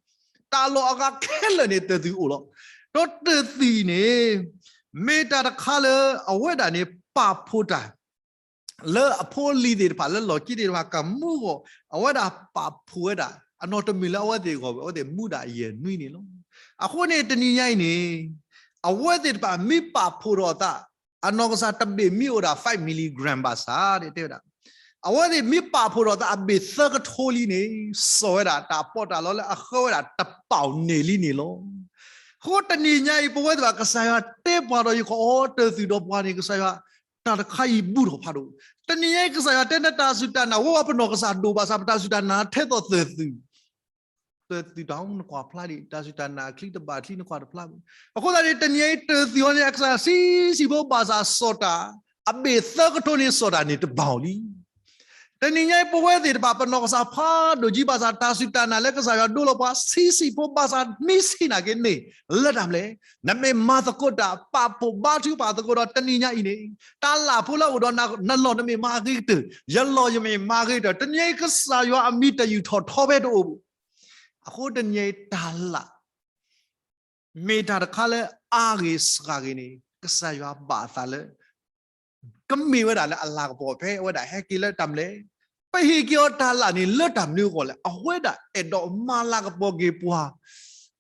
တၢ်လီၢ်အဂၤခဲလၢာ်န့ၣ် တၢၢ်သံၣ်အိၣ်လီၤ. ဒီးတၢၢ်သံၣ်န့ၣ် မ့ၢ်တၢ်တခါလၢအဝဲဒၣ်န့ၣ် ပာ်ဖှိၣ်တၢ် လၢအဖိအလံၤသ့ၣ်တဖၣ် လၢလီၢ်ခံသ့ၣ်တဖၣ် ကမူအဂီၢ် အဝဲဒၣ်ပာ်ဖှိၣ်ဝဲဒၣ် အနီၢ်တမံၤလၢအဝဲသ့ၣ်အဂီၢ် အဝဲသ့ၣ်မူဒၣ်ယဲၢ်နွံန့ၣ်လီၤ. အဃိန့ၣ် တနံၤညါအံၤန့ၣ် အဝဲသ့ၣ်တဖၣ်မ့ၢ်ပာ်ဖှိၣ်ထီၣ်အသး အနီၢ်ကစၢ်တဘ့ၣ်မ့ၢ်အိၣ်ဒၣ် five milligram ဘၣ်ဆၣ်န့ၣ် တဲဝဲဒၣ် အဝဲသ့ၣ်မ့ၢ်ပာ်ဖှိၣ်ထီၣ်အသးအဘ့ၣ်သၢကထိလံန့ၣ် စိာ်ဝဲဒၣ်တၢ်ပီးတၢ်လီလၢအဃၢဝဲဒၣ်တပီၣ်န့ၣ်လံန့ၣ်လီၤ. အဃိတနံၤညါအံၤ ပဝဲသ့ၣ်တဖၣ် ကစၢ်ယွၤတဲပှၤဒီး ယခီၣ်အီ တၢၢ်သံၣ်ဒီးပှၤန့ၣ် ကစၢ်ယွၤ တၢ်တခါအံၤဘူးထီၣ်ဖးဒိၣ်. တနံၤညါအံၤ ကစၢ်ယွၤတဲ နတၢ်စူၢ်တၢ်နာ် ဝဲပှၤပနီၢ်ကစၢ်ဒိၣ်ဘၣ်ဆၣ် ပတၢ်စူၢ်တၢ်နာ်ထဲသိးတၢၢ်သံၣ် တၢၢ်သံၣ်တၢ်အိၣ် နကွၢ်ဖျါဒံး တၢ်စူၢ်တၢ်နာ်အချံတဘၣ်ချံ နကွၢ်တဖျါဘၣ်. အဃိသတးန့ၣ် တနံၤညါအံၤ တၢၢ်သံၣ်အီၤန့ၣ် အကစၢ်ဆံးဆံးဖိဘၣ်ဆၣ်စီၣ်တၢ် အဘ့ၣ်သၢကထိန့ၣ် စီၣ်တၢ်န့ၣ်တဘၣ်လံ. တနံၤညါအံၤ ပဝဲသ့ၣ်တဖၣ် ပနီၢ်ကစၢ်ဖးဒိၣ်ကံဘၣ်ဆၣ် တၢ်စူၢ်တၢ်နာ်လၢကစၢ်ယွၤဒိလီၤပှၤ ဆံးဆံးဖိဘၣ်ဆၣ် မ့ၢ်ဆံးနာ်က့န့ၣ် လၢတၢ်မနုၤလဲၣ်, နမ့ၢ်မၤသကိးတၢ် ပာ်ဖှိၣ်ဘါထုကဖၣ်သကိးဒီး တနံၤညါအံၤန့ၣ် တၢ်လၢ်ဖိလၢအအိၣ်ဒီးနၤ နလီၢ်နမ့ၢ်မၤအဂ့ၤကတၢၢ် ယလီၢ်ယမ့ၢ်မၤအဂ့ၤကတၢၢ် တနံၤညါအံၤ ကစၢ်ယွၤအမံၤတယူၢ်ထီၣ်ထီဖဲတအိၣ်ဘၣ်. အဃိတနံၤညါအံၤ တၢ်လၢ် မ့ၢ်တၢ်တခါလၢအါဂ့ၤစှၤဂ့ၤန့ၣ် ကစၢ်ယွၤဘၣ်အသးလၢ ကမ့ၢ်ဝဲဒၣ်လၢအလၤကပီၤ ဖဲအဝဲဒၣ်ဟဲက့ၤလၢတၢ်မနုၤလဲၣ်, ပဟ့ၣ်က့ၤအီၤတၢ်လၢ်န့ၣ် လၢတၢ်မနုၤအဂီၢ်လဲၣ်, အဝဲဒၣ်အဲၣ်ဒိးမၤလၤကပီၤက့ၤပှၤ.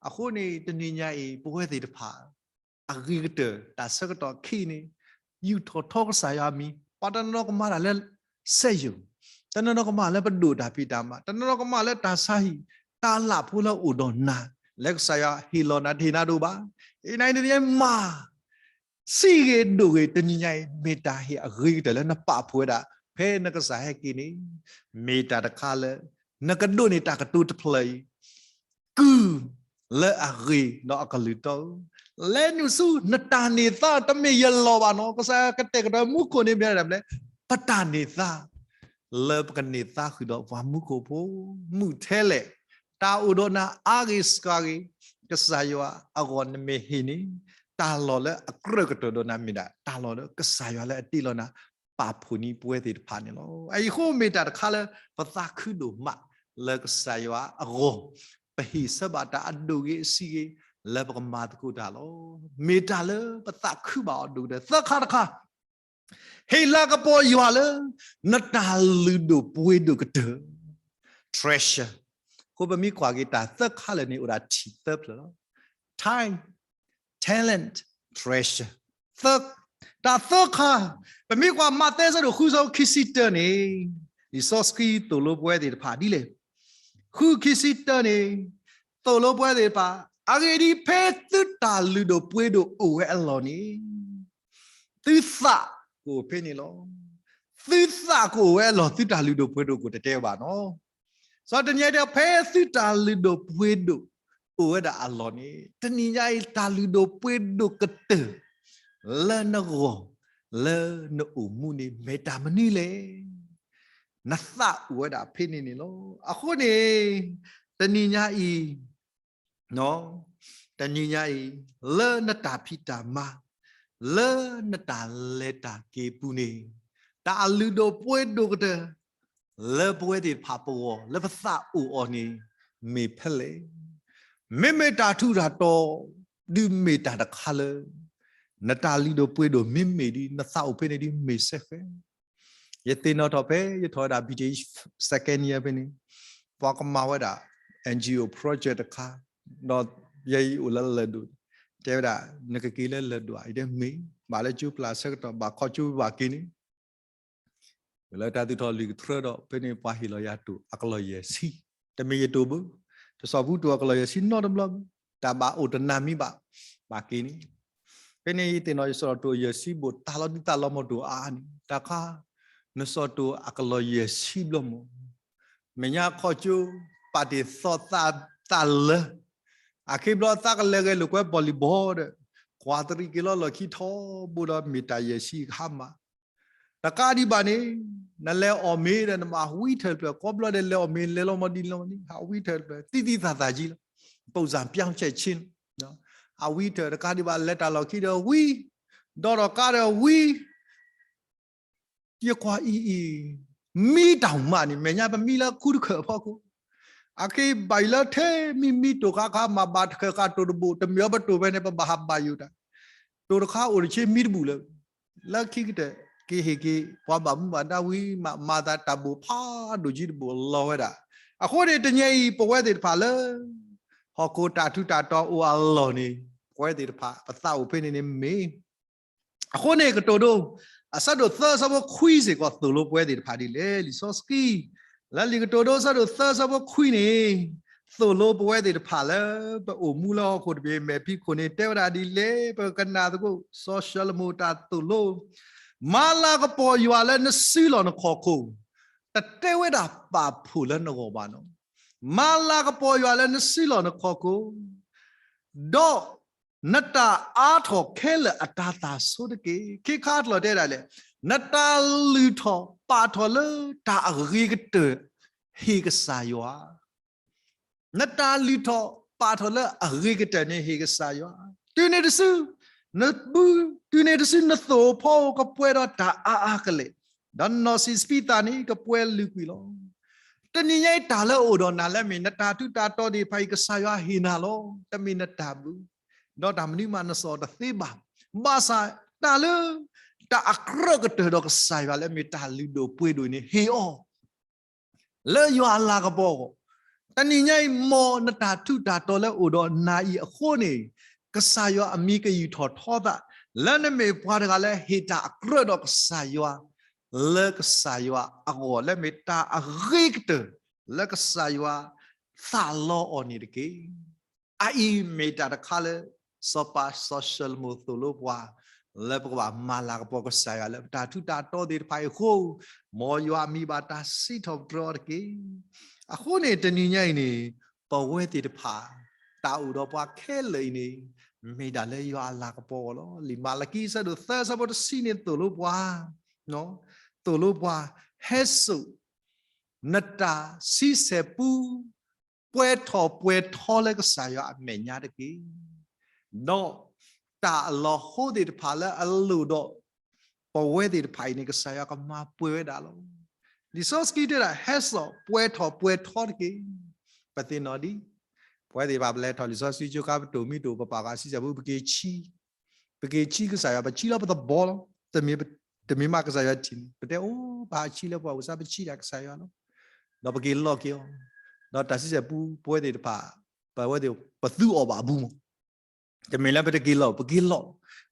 အဃိန့ၣ် တနံၤညါအံၤ ပဝဲသ့ၣ်တဖၣ် အဂ့ၤကတၢၢ် တၢ်ဆၢကတီၢ်ခံန့ၣ် ယူၢ်ထီၣ်ထီကစၢ်ယွၤအမံၤ, ပှၤတနီၤနီၤကမၤတၢ်လၢ စက်ရုံ, တနီၤနီၤကမၤလၢပဒိၣ်တၢ်ဖံးတၢ်မၤ, တနီၤနီၤကမၤလၢတၢ်ဆါဟံၣ်, တၢ်လၢ်ဖိလၢအအိၣ်ဒီးနၤ လၢကစၢ်ယွၤဟ့ၣ်လီၤနၤ တဟ့ၣ်နၤဒိၣ်ဘၣ်. အံၤနၤအံၤတနံၤညါအံၤမၤ ဆံးဂ့ၤဒိၣ်ဂ့ၤ တနံၤညါအံၤ မ့ၢ်တၢ်ဟ့ၣ်အဂ့ၤကတၢၢ်လၢနပာ်ဖှိၣ်ဝဲဒၣ် ဖဲနကစၢ်ဟဲက့ၤန့ၣ်, မ့ၢ်တၢ်တခါလၢ နကဒိးန့ၢ်တၢ်ကတိၤတဖျၢၣ်အံၤ ကုၢ်လၢအဂ့ၤဒီးအကလုၢ်တီဧၢ, လဲၤနုာ်ဆူနတၢ်န့ၢ်သါ တမ့ၢ်ယလီၢ်ဘၣ်နီၤ, ကစၢ်ကတဲာ်ကတီၤမူခိၣ်န့ၣ်မ့ၢ်ဒၣ်လဲၣ်, ပတၢ်န့ၢ်သါ လၢပကန့ၢ်သါဃုာ်ဒီးပှၤမူခိၣ်ဖိ မုၢ်ထဲလဲၣ်, တၢ်အိၣ်ဒီးနၤအါဂ့ၤစှၤဂ့ၤ, ကစၢ်ယွၤအဂီၢ်နမ့ၢ်ဟ့ၣ်န့ၣ်, တၢ်လီၢ်လၢအကြၢးကတၢၢ်ဒီးနၤမ့ၢ်ဒၣ် တၢ်လီၢ်လၢကစၢ်ယွၤလၢအတ့လီၤနၤ ပာ်ဖှိၣ်န့ၢ်ပဝဲသ့ၣ်တဖၣ်န့ၣ်လီၤ. အအံၤအဃိမ့ၢ်တၢ်တခါလၢ ပသးခုဒိၣ်မးလၢကစၢ်ယွၤအဂီၢ်, ပဟ့ၣ်ဆၢဘၣ်တၢ်အဒိၣ်ဂ့ၤအဆံးဂ့ၤ လၢပကမၤသကိးတၢ်လီၤ. မ့ၢ်တၢ်လၢပသးခုဘၣ်အီၤဒိၣ်ကတၢၢ် သၢခါတခါ ဟ့ၣ်လၤကပီၤယွၤလၢ နတၢ်လုၢ်ဒိၣ်ပှ့ၤဒိၣ်ကတၢၢ် treasure. အဃိပမ့ၢ်ကွၢ်က့ၤတၢ်သၢခါလၢာ်န့ၣ် အိၣ်ဒၣ်ထံၣ်သၢဖျၢၣ်လီၤ. Time, talent, treasure. တၢ်သၢခါ, ပမ့ၢ်ကွၢ်မးသဲဆၢဒိၣ်ဃုဆၢဖိခံဆံတၢန့ၣ်, လံာ်စီဆှံသိၣ်လိပဝဲသ့ၣ်တဖၣ်ဒ်လဲၣ်. ဃုခံဆံတၢန့ၣ် သိၣ်လိပဝဲသ့ၣ်တဖၣ်, အဂ့ၢ်ဒ်အံၤ, ဖဲသုတၢ်လုၢ်ဒိၣ်ပှ့ၤဒိၣ်အိၣ်ဝဲအလီၢ်န့ၣ် သုသးကအိၣ်ဖဲန့ၣ်လီၤ. သုသးကအိၣ်ဝဲအလီၢ် သုတၢ်လုၢ်ဒိၣ်ပှ့ၤဒိၣ်ကအိၣ် တတဲဘၣ်နီၤ. စီၤတနံၤညါတဲ ဖဲသုတၢ်လုၢ်ဒိၣ်ပှ့ၤဒိၣ်အိၣ်ဝဲဒၣ်အလီၢ်န့ၣ် တနံၤညါအံၤ တၢ်လုၢ်ဒိၣ်ပှ့ၤဒိၣ်ကတၢၢ် လၢနဂီၢ် လၢနအိၣ်မူန့ၣ် မ့ၢ်တၢ်မနုၤလဲၣ်. နသးအိၣ်ဝဲဒၣ်ဖဲန့ၣ်န့ၣ်လီၤ. အဃိန့ၣ် တနံၤညါအံၤ တနံၤညါအံၤ လၢနတၢ်ဖံးတၢ်မၤ, လၢနတၢ်လဲၤတၢ်က့ၤပူၤန့ၣ် တၢ်လုၢ်ဒိၣ်ပှ့ၤဒိၣ်ကတၢၢ် လၢပဝဲသ့ၣ်တဖၣ်ပဂီၢ် လၢပသးအိၣ်အီၤန့ၣ် မ့ၢ်ဖဲလဲၣ်. မ့မ့ၢ်တၢ်ထူးတၢ်တီၤ ဒုးမ့ၢ်တၢ်တခါလၢ နတၢ်လုၢ်ဒိၣ်ပှ့ၤဒိၣ်မ့မ့ၢ်ဒ် နသးအိၣ်ဖဲန့ၣ်ဒ်မ့ၢ်စ့ၢ်ကီး ယသ့ၣ်နီၣ်ထီၣ်ဖဲ ယထီၣ်ဝဲဒၣ် B T H second year ဖဲန့ၣ် ပှၤကမၤဝဲဒၣ် N G O project တခါ, ဒီးယဲအံၤအိၣ်လၢလၢၢ်ဒိၣ်, တဲဝဲဒၣ် နကက့ၤလၢလၢၢ်ဒိၣ်ဧါ, အံၤဒ်မ့ၢ် ဘၣ်လၢကၠိပျၢ်ဆၢကတီၢ် ဘၣ်ခီကၠိဘၣ်က့ၤန့ၣ် လၢတၢ်သူၣ်ထီၣ်လွံၢ်ကထြၢဒီး ဖဲန့ၣ်ပှၤဟ့ၣ်လီၤယၤတိၢ်အကလီၢ်ယဲၢ်ဆံ, တမ့ၢ်ယတိၢ်ဘၣ်, တစီၣ်ပူၤတိၢ်အကလီၢ်ယဲၢ်ဆံနီတဘျီဘၣ်, တၢ်ဘၣ်အိၣ်တနၤမံၤဘၣ်, ဘၣ်က့ၤန့ၣ်, ဖဲန့ၣ်ယသ့ၣ်နီၣ်ယစရီတိၢ်ယဲၢ်ဆံဘိၣ် တၢ်လီၤဒုးတၢ်လီၤမီၢ်တိၢ်အါန့ၣ် တၢ်ခါ မ့ၢ်စီၤတိၤအကလီၢ်ယဲၢ်ဆံဘျီမး, မဲာ်ညါခီကၠိ ပာ်တ့ၢ်သီသးလၢ, အခဲအံၤဘျီသးကလဲၤဂဲၤလိာ်ကွဲ volleyball ဒီး, ကွၢ်တရံးက့ၤလီၤလီၢ်ခံထီဘိဒီး မ့ၢ်တၢ်ယဲၢ်ဆံကဟါမၢ် တကးဒံးဘၣ်န့ၣ်, နလဲၤအီၣ်မ့ၤဒီးနမၤဝံထၢၣ်တဖျၢၣ် ကိးဘျီဒီးလဲၤအီၣ်မ့ၤ လဲၤလီၤမီၤဒ်လဲၤမီၤဒ် ဟးဝံထၢၣ်တဖျၢၣ် သံသံသးသးကံလီၤ, ပူၤစၢ်ပျၢ်ဆဲးဆ့, အဝံထၢၣ်တကးဒံးဘၣ် လဲၤတၢ်လီၢ်ခံဒီးဝံ, ဒီးဒီးကါဒီးဝံ ယကွၢ်အံၤအံၤ, မံတၢ်မးန့ၣ် မဲာ်ညါပမံလၢခူတခၢၣ်အဖီခိၣ်, အခဲအံၤဘၣ်ယိၣ်လၢထဲမံမံတိၢ်ဃါဃါ မၤဘၣ်တခၢၣ်ဃာ်တိၢ်တဘိၣ် တမ့ၢ်အီၤပတိၢ်ဖဲန့ၣ် ပဘၣ်ဟးဘၣ်ယိၣ်တၢ်, တိၢ်တခါအိၣ်တဆ့မံတဘူၣ်လၢ, လၢခံကတၢၢ် က့ၤဟ့ၣ်က့ၤ ပှၤဘၣ်မူဘၣ်ဒါဝံၤမး မၤသးတၢ်ဘိၣ်ဖးဒိၣ်ကံတဘိၣ်လီၤဝဲဒၣ်, အဃိန့ၣ် တနံၤအံၤ ပဝဲသ့ၣ်တဖၣ်လၢ ဟီၣ်ခိၣ်တၢ်ထူးတၢ်တီၤအိၣ်အလီၢ်န့ၣ် ပဝဲသ့ၣ်တဖၣ် ပသးအိၣ်ဖဲန့ၣ်န့ၣ်မ့ၢ် အဃိန့ၣ် ကတိၤဒိ အဆၢဒိၣ်သၢဆၢဖိခွံစ့ၢ်ကီး သိၣ်လိပဝဲသ့ၣ်တဖၣ်ဒ်လဲၣ်. လံာ်စီဆှံ လၢလံာ်ကတိၤဒိအဆၢဒိၣ်သၢဆၢဖိခွံန့ၣ် သိၣ်လိပဝဲသ့ၣ်တဖၣ်လၢ ပအိၣ်မူလၢဟီၣ်ခိၣ်တဘ့ၣ်မဲာ်ဖံးခိၣ်န့ၣ် တဲဝဲဒၣ်ဒ်လဲၣ်. ပကနၣ်သကိး စီၤၡလိၤမိၣ်တၢ်သိၣ်လိ, မၤလၤကပီၤယွၤလၢနစုလီၢ်နခီၣ်ခိၣ်, တတဲဝဲဒၣ်ပာ်ဖှိၣ်လၢနဂီၢ်ဘၣ်နီၤ. မၤလၤကပီၤယွၤလၢနစုလီၢ်နခီၣ်ခိၣ် ဒီးနတၢ်အါထီၣ်ခဲလၢာ်အတၤသၣ်ဆိတက့ၢ်. ခဲခါအကျိၤတဲဒၣ်လဲၣ်, နတၢ်လုၢ်ထီၣ်ပာ်ထီၣ်လၢတၢ်အဂ့ၤကတၢၢ် ဟ့ၣ်ကစၢ်ယွၤ, နတၢ်လုၢ်ထီၣ်ပာ်ထီၣ်လၢအဂ့ၤကတၢၢ်န့ၣ် ဟ့ၣ်ကစၢ်ယွၤ, တုၤန့ၣ်တစု နဘု, တုၤန့ၣ်တစု နသိၣ်ဧိၤဖီဧိၤ ကပှဲၤဒီးတၢ်အါအါကလဲာ်, ဒီးနီၢ်ဆံးစပံးသၣ်န့ၣ် ကပှဲၤလုာ်ကွံာ်လီၤ. တနံၤညါအံၤ တၢ်လၢအိၣ်ဒီးနၤလၢမ့ၢ် နတၢ်ထူးတၢ်တီၤသ့ၣ်တဖၣ်အံၤ ကစၢ်ယွၤဟ့ၣ်နၤလီၤ. တမ့ၢ်နတၢ်ဘု, ဒီးတၢ်မနုၤမးနစီၣ်တသ့ဘၣ်. ဘၣ်ဆၣ်တၢ်လၢ တၢ်အကြၢးကတၢၢ်ဒီးကစၢ်ယွၤလၢမ့ၢ်တၢ်လုၢ်ဒိၣ်ပှ့ၤဒိၣ်န့ၣ် ဟ့ၣ်အီၤ လၢယွၤအလၤကပီၤအဂီၢ်, တနံၤညါအံၤ မ်နတၢ်ထူးတၢ်တီၤလၢအိၣ်ဒီးနၤအံၤအဃိန့ၣ်, ကစၢ်ယွၤအမံၤကယူၢ်ထီၣ်ထီသး, လၢနမ့ၢ်ပှၤတဂၤလၢဟ့ၣ်တၢ်အကြၢးဒီးကစၢ်ယွၤ, လၢကစၢ်ယွၤအဂီၢ် လၢမ့ၢ်တၢ်အဂ့ၤကတၢၢ် လၢကစၢ်ယွၤသးလီအီၤန့ၣ်တက့ၢ်. အအံၤမ့ၢ်တၢ်တခါလၢ စီၤပၤစီၤၡလိၤမိၣ်သိၣ်လိပှၤ လၢပကဘၣ်မၤလၤကပီၤကစၢ်ယွၤ လၢပတၢ်ထူးတၢ်တီၤသ့ၣ်တဖၣ်အံၤအဃိ, မ်ယွၤအမံၤဘၣ်တၢ်စံးထီၣ်ပတြၢၤအီၤတက့ၢ်. အဃိန့ၣ် တနံၤညါအံၤန့ၣ် ပဝဲသ့ၣ်တဖၣ် တၢ်အိၣ်ဒီးပှၤခဲလၢာ်အံၤန့ၣ် မ့ၢ်ဒၣ်လၢယွၤအလၤကပီၤအဂီၢ်လီၤ. လံာ်မၤလကံအဆၢဒိၣ်သၢဆၢဖိတဆံန့ၣ် သိၣ်လိပှၤ, သိၣ်လိပှၤ, ဟဲစိာ် နတၢ်ဆံဆဲၣ်ပူ ပှဲၤထီၣ်ပှဲၤထီလၢကစၢ်ယွၤအမဲာ်ညါတက့ၢ်. ဒီးတၢ်အလီၤဟိသ့ၣ်တဖၣ်လၢအလိၣ်ဒီး ပဝဲသ့ၣ်တဖၣ်အံၤန့ၣ် ကစၢ်ယွၤကမၤပှဲၤဝဲဒၣ်လီၤ. လံာ်စီဆှံတဲဒၣ် ဟဲစိာ်ပှဲၤထီၣ်ပှဲၤထီတက့ၢ်. ပသ့ၣ်နီၣ်ဒံး ပဝဲသ့ၣ်တဖၣ်ပလဲၤထီၣ်လံာ်စီဆှံကၠိခါ ပတိၢ်မံတိၢ် ပပာ်ဃာ်ဆံဆဲၣ်ပူ ပက့ၤဆံ ပက့ၤဆံကစၢ်ယွၤ ပဆံလၢပသဘီလီၤ. တမ့ၢ်မးကစၢ်ယွၤထံၣ်န့ၣ် ပတဲအိၣ် ပဟးဆံလၢပှၤအိၣ်စါ ပဆံဒၣ်ကစၢ်ယွၤလီၤ. ဒီးပက့ၤလီၤက့ၤအီၤ, ဒီးတၢ်ဆံဆဲၣ်ပူ ပဝဲသ့ၣ်တဖၣ် ပဝဲသ့ၣ် ပသူအီၤဘၣ်အပူၤမး တမ့ၢ်လၢပတက့ၤလီၤ ပက့ၤလီၤ.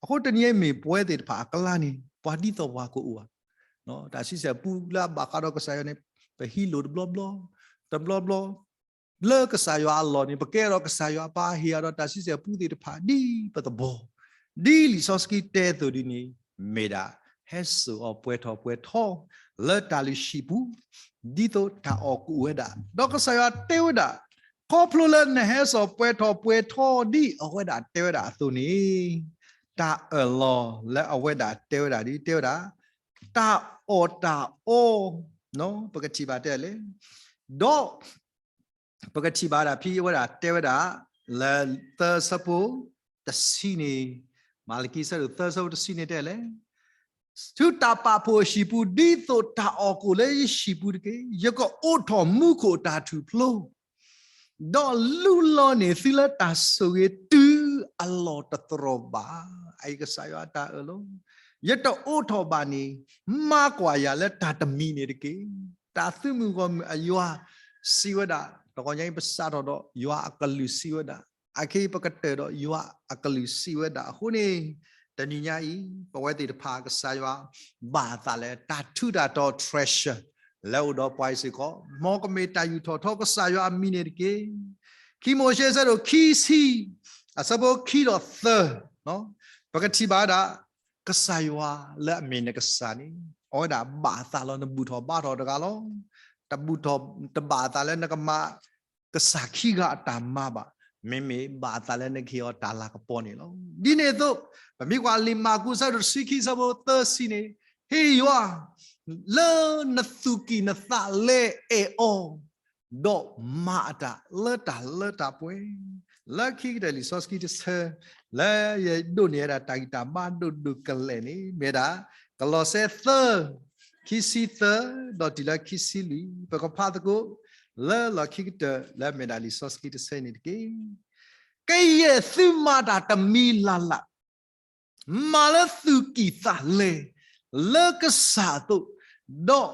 အဃိတနံၤအံၤမ့ၢ်ပဝဲသ့ၣ်တဖၣ်အကျါန့ၣ် ပှၤဒ်သိးပှၤကအိၣ်ဧါ. တၢ်ဆံဆဲၣ်ပူလၢအဘၣ်ဃးဒီးကစၢ်ယွၤန့ၣ် ပဟံးလိၢ်တဘျီဘျီ, တဘျီဘျီ လၢကစၢ်ယွၤအလီၢ်န့ၣ် ပကဲဒီးကစၢ်ယွၤ ပဟ့ၣ်အီၤဒီးတၢ်ဆံဆဲၣ်ပူသ့ၣ်တဖၣ်ဒ်ပသဘီ, ဒ်လံာ်စီဆှံတဲအသိးဒ်န့ၣ် မ့ၢ်ဒၣ် ဟဲစိာ်အီၤပှဲၤထီၣ်ပှဲၤထီ လၢတၢ်လုၢ်ဟံၣ်ပူၤ ဒ်သိးတၢ်အီၣ်ကအိၣ်ဝဲဒၣ်, ဒီးကစၢ်ယွၤတဲဝဲဒၣ် ခီဖျိလၢနဟဲစိာ်ပှဲၤထီၣ်ပှဲၤထီဒ်အဝဲဒၣ်တဲဝဲဒၣ်အသိးန့ၣ်, တၢ်အၢၣ်လီၤလၢအဝဲဒၣ်တဲဝဲဒၣ်ဒ်တဲဝဲဒၣ်, တၢ်အီၣ်တၢ်အီ, ပကထံၣ်ဘၣ်တဲလဲၣ်, ဒီး ပကထံၣ်ဘၣ်ဒၣ်ဖဲအဝဲဒၣ်တဲဝဲဒၣ် လၢသၢဆၢဖိတဆံန့ၣ်, မၤလကံဆၢဒိၣ်သၢဆၢဖိတဆံန့ၣ်တဲလဲၣ်, ဆူတၢ်ပာ်ဖှိၣ်အဟံၣ်ပူၤ ဒ်သိးတၢ်အီၣ်ကအိၣ်လၢယဟံၣ်ပူၤတက့ၢ်. ယကအိးထီၣ်မူခိၣ်အတၢ်ထူၣ်ဖျိ, ဒီးလူလီၤန့ၢ်သုလၢတၢ်ဆိၣ်ဂ့ၤတုၤအလီၢ်တတြီၢ်ဘၣ်. အအံၤကစၢ်ယွၤအတၢ်အၢၣ်လီၤ, ယတအိးထီၣ်ဘၣ်န့ၣ် မၤကွၢ်ယၤလၢတၢ်တမံၤန့ၣ်တက့ၢ်. တၢ်သုးမုၢ်ဂီၢ်မုၢ်အယွၤစံးဝဲဒၣ်, တဂီၤညါအံၤပစးထီၣ်ဒီးယွၤအကလုၢ်စံးဝဲဒၣ်, အခဲအံၤပကတၢၢ်ဒီးယွၤအကလုၢ်စံးဝဲဒၣ်အဃိန့ၣ်, တနံၤညါအံၤ ပဝဲသ့ၣ်တဖၣ်ကစၢ်ယွၤ ဘၣ်အသးလၢတၢ်ထူးတၢ်တီၤ treasure လၢအိၣ်ဒီးပှၤအံၤစ့ၢ်ကီး, မ်ကမ့ၢ်တၢ်ယူၢ်ထီၣ်ထီကစၢ်ယွၤအမံၤန့ၣ်တက့ၢ်. ခံမိၤၡ့အဆၢဒိၣ်ခံဆံ အဆၢဖိခံဒီးသၢ, ပကထံၣ်ဘၣ်ဝဲဒၣ် ကစၢ်ယွၤလၢအမ့ၢ်နကစၢ်န့ၣ် အဝဲဒၣ်ဘၣ်အသးလီၤ. နဘူၣ်ထီၣ်ဘါထီၣ်တဂၤလီၤ. တဘူၣ်ထီၣ်တဘၣ်အသးလၢနကမၤကစၢ်ခံဂၤအတၢ်မၤဘၣ်. မ့မ့ၢ်ဘၣ်အသးလၢနကဟ့ၣ်အီၤတၢ်လၤကပီၤန့ၣ်လီၤ. ဒ်န့ၣ်အသိး ပမ့ၢ်ကွၢ်လံာ်မၢ်ကူး အဆၢဒိၣ်တဆံခံ အဆၢဖိသၢဆံန့ၣ်, ဟ့ၣ်ယွၤ လၢနသူၣ်ကံၢ်နသးလဲအီၤ ဒီးမၤအတၢ်လၢတၢ်လၢတၢ်ပှဲၤ. လၢခံကတၢၢ်လံာ်စီဆှံတဆၢ လၢယဒိးန့ၢ်ဝဲဒၣ်တၢ်ဂံၢ်တၢ်ဘါဒိၣ်ဒိၣ်ကလဲာ်န့ၣ် မ့ၢ်ဒၣ် ကလီးစဲသၢ ခံဆံသၢ ဒီးတုၤလၢခံဆံလွံၢ်, ပကဖးသကိး လၢလီၢ်ခံကတၢၢ်လၢအမ့ၢ်ဒၣ်လံာ်စီဆှံတဆၢန့ၣ်တက့ၢ်. ကယဲၢ်သုမၤတၢ်တမံၤလၢ်လၢ် မၤလၢသူၣ်ကံၢ်သးလဲ လၢကစၢ်အသိး, ဒီး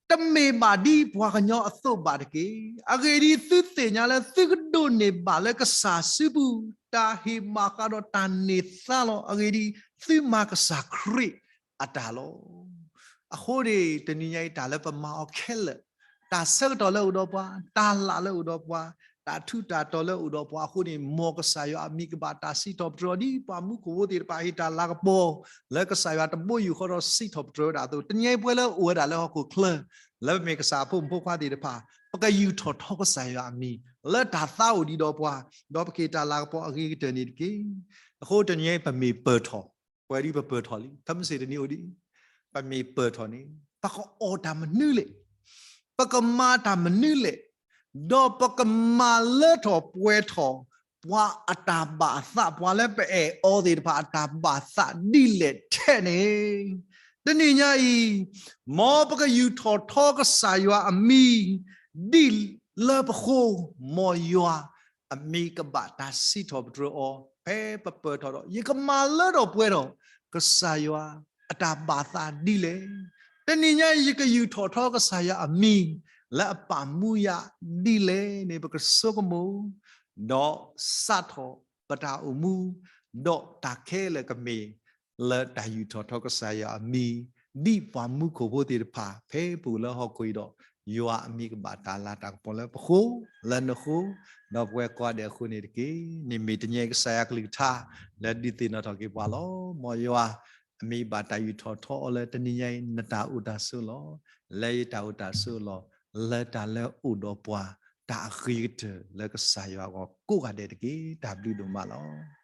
တမ့ၢ်ဘၣ်ဒ်ပှၤကညီအသိးဘၣ်တက့ၢ်. အဂ့ၢ်ဒ်အံၤ, သုသ့ၣ်ညါလၢသုကဒိးန့ၢ်ဘၣ်လၢကစၢ်စုပူၤ တၢ်ဟ့ၣ်မၤဃးဒီးတၢ်န့ၢ်သါလီၤ. အဂ့ၢ်ဒ်အံၤ, သုမၤကစၢ်ခရံာ်အတၢ်လီၤ. အဃိန့ၣ် တနံၤညါအံၤ တၢ်လၢပမၤအီၤခဲလၢာ်, တၢ်ဆၢကတီၢ်လၢအအိၣ်ဒီးပှၤ, တၢ်လၢ်လၢအအိၣ်ဒီးပှၤ, တၢ်ထူးတၢ်တီၤလၢအအိၣ်ဒီးပှၤအဃိန့ၣ်, မ်ကစၢ်ယွၤအမံၤကဘၣ်တၢ်စံးထီၣ်ပတြၢၤအီၤ ဒ်ပှၤမူခိၣ်ဖိသ့ၣ်တဖၣ် ဟ့ၣ်တၢ်လၤကပီၤ လၢကစၢ်ယွၤတဘိယူၢ်ဃီဒီးစံးထီၣ်ပတြၢၤဝဲဒၣ်အသိး, တနံၤညါအံၤပဝဲလၢအအိၣ်ဝဲဒၣ်လၢဟီၣ်ခိၣ်ချၢ လၢပမ့ၢ်ကစၢ်အဖိမုၣ်ဖိခွါသ့ၣ်တဖၣ်, ပကယူၢ်ထီၣ်ထီကစၢ်ယွၤအမံၤ လၢတၢ်သါအိၣ်ဒံးဒီးပှၤ, ဒီးပကဟ့ၣ်တၢ်လၤကပီၤအဂ့ၤကတၢၢ်န့ၣ်တက့ၢ်. အဃိတနံၤညါအံၤ ပမ့ၢ်ပၢၢ်ထီၣ်, ပဝဲဒ်ပပၢၢ်ထီၣ်လံ, ခဲမုၢ်ဆ့ၣ်တနံၤအိၣ်ဒံး, ပမ့ၢ်ပၢၢ်ထီၣ်န့ၣ် ပကအီၣ်တၢ်မနုၤလဲၣ်, ပကမၤတၢ်မနုၤလဲၣ်, ဒီးပကမၤလၢထီၣ်ပှဲၤထီၣ် ပှၤအတၢ်ဘၣ်သး, ပှၤလၢပအဲၣ်အီၤသ့ၣ်တဖၣ်အတၢ်ဘၣ်သးဒ်လဲၣ်ထဲန့ၣ်, တနံၤညါအံၤ မ်ပကယူၢ်ထီၣ်ထီကစၢ်ယွၤအမံၤ ဒ်လၢပဃိ, မ်ယွၤအမံၤကဘၣ်တၢ်စံးထီၣ်ပတြၢၤအီၤ ဖဲပပၢၢ်ထီၣ်ဒီး ယကမၤလၢထီၣ်ပှဲၤထီၣ် ကစၢ်ယွၤအတၢ်ဘၣ်သးဒ်လဲၣ်. တနံၤညါအံၤ ယကယူၢ်ထီၣ်ထီကစၢ်ယွၤအမံၤ လၢအပာ်မူယၤဒ်လဲၣ်န့ၣ် ပကဆိကမိၣ် ဒီးစးထီၣ်ပတၢ်အိၣ်မူ, ဒီးတၢ်ခဲလၢာ်ကမ့ၢ် လၢတၢ်ယူၢ်ထီၣ်ထီကစၢ်ယွၤအမံၤ, ဒ်ပှၤမူခိၣ်ဖိသ့ၣ်တဖၣ် ဖဲပအိၣ်လၢဟီၣ်ခိၣ်အံၤဒီး, ယွၤအမံၤကဘၣ်တၢ်လၤတၢ်ကပီၤလၢပဃိ, လၢနဃိ, ဒီးပဝဲကိးဂၤဒဲးအဃိန့ၣ်တက့ၢ်. န့ၣ်မ့ၢ်တနံၤညါအံၤ ကစၢ်ယွၤအကလုၢ်ကထါ လၢဒုးသ့ၣ်နီၣ်ထီၣ်က့ၤပှၤလီၤ. မ်ယွၤအမံၤဘၣ်တၢ်ယူၢ်ထီၣ်ထီအီၤလၢ တနံၤညါအံၤ နတၢ်အိၣ်တၢ်ဆိးလီၤ, လၢယတၢ်အိၣ်တၢ်ဆိးလီၤ, လၢတၢ်လၢအအိၣ်ဒီးပှၤ တၢ်အဂ့ၤကတၢၢ်လၢကစၢ်ယွၤအဂီၢ်ကိးဂၤဒဲးတက့ၢ်. တၢ်ဘျုးဒိၣ်မးလီၤ.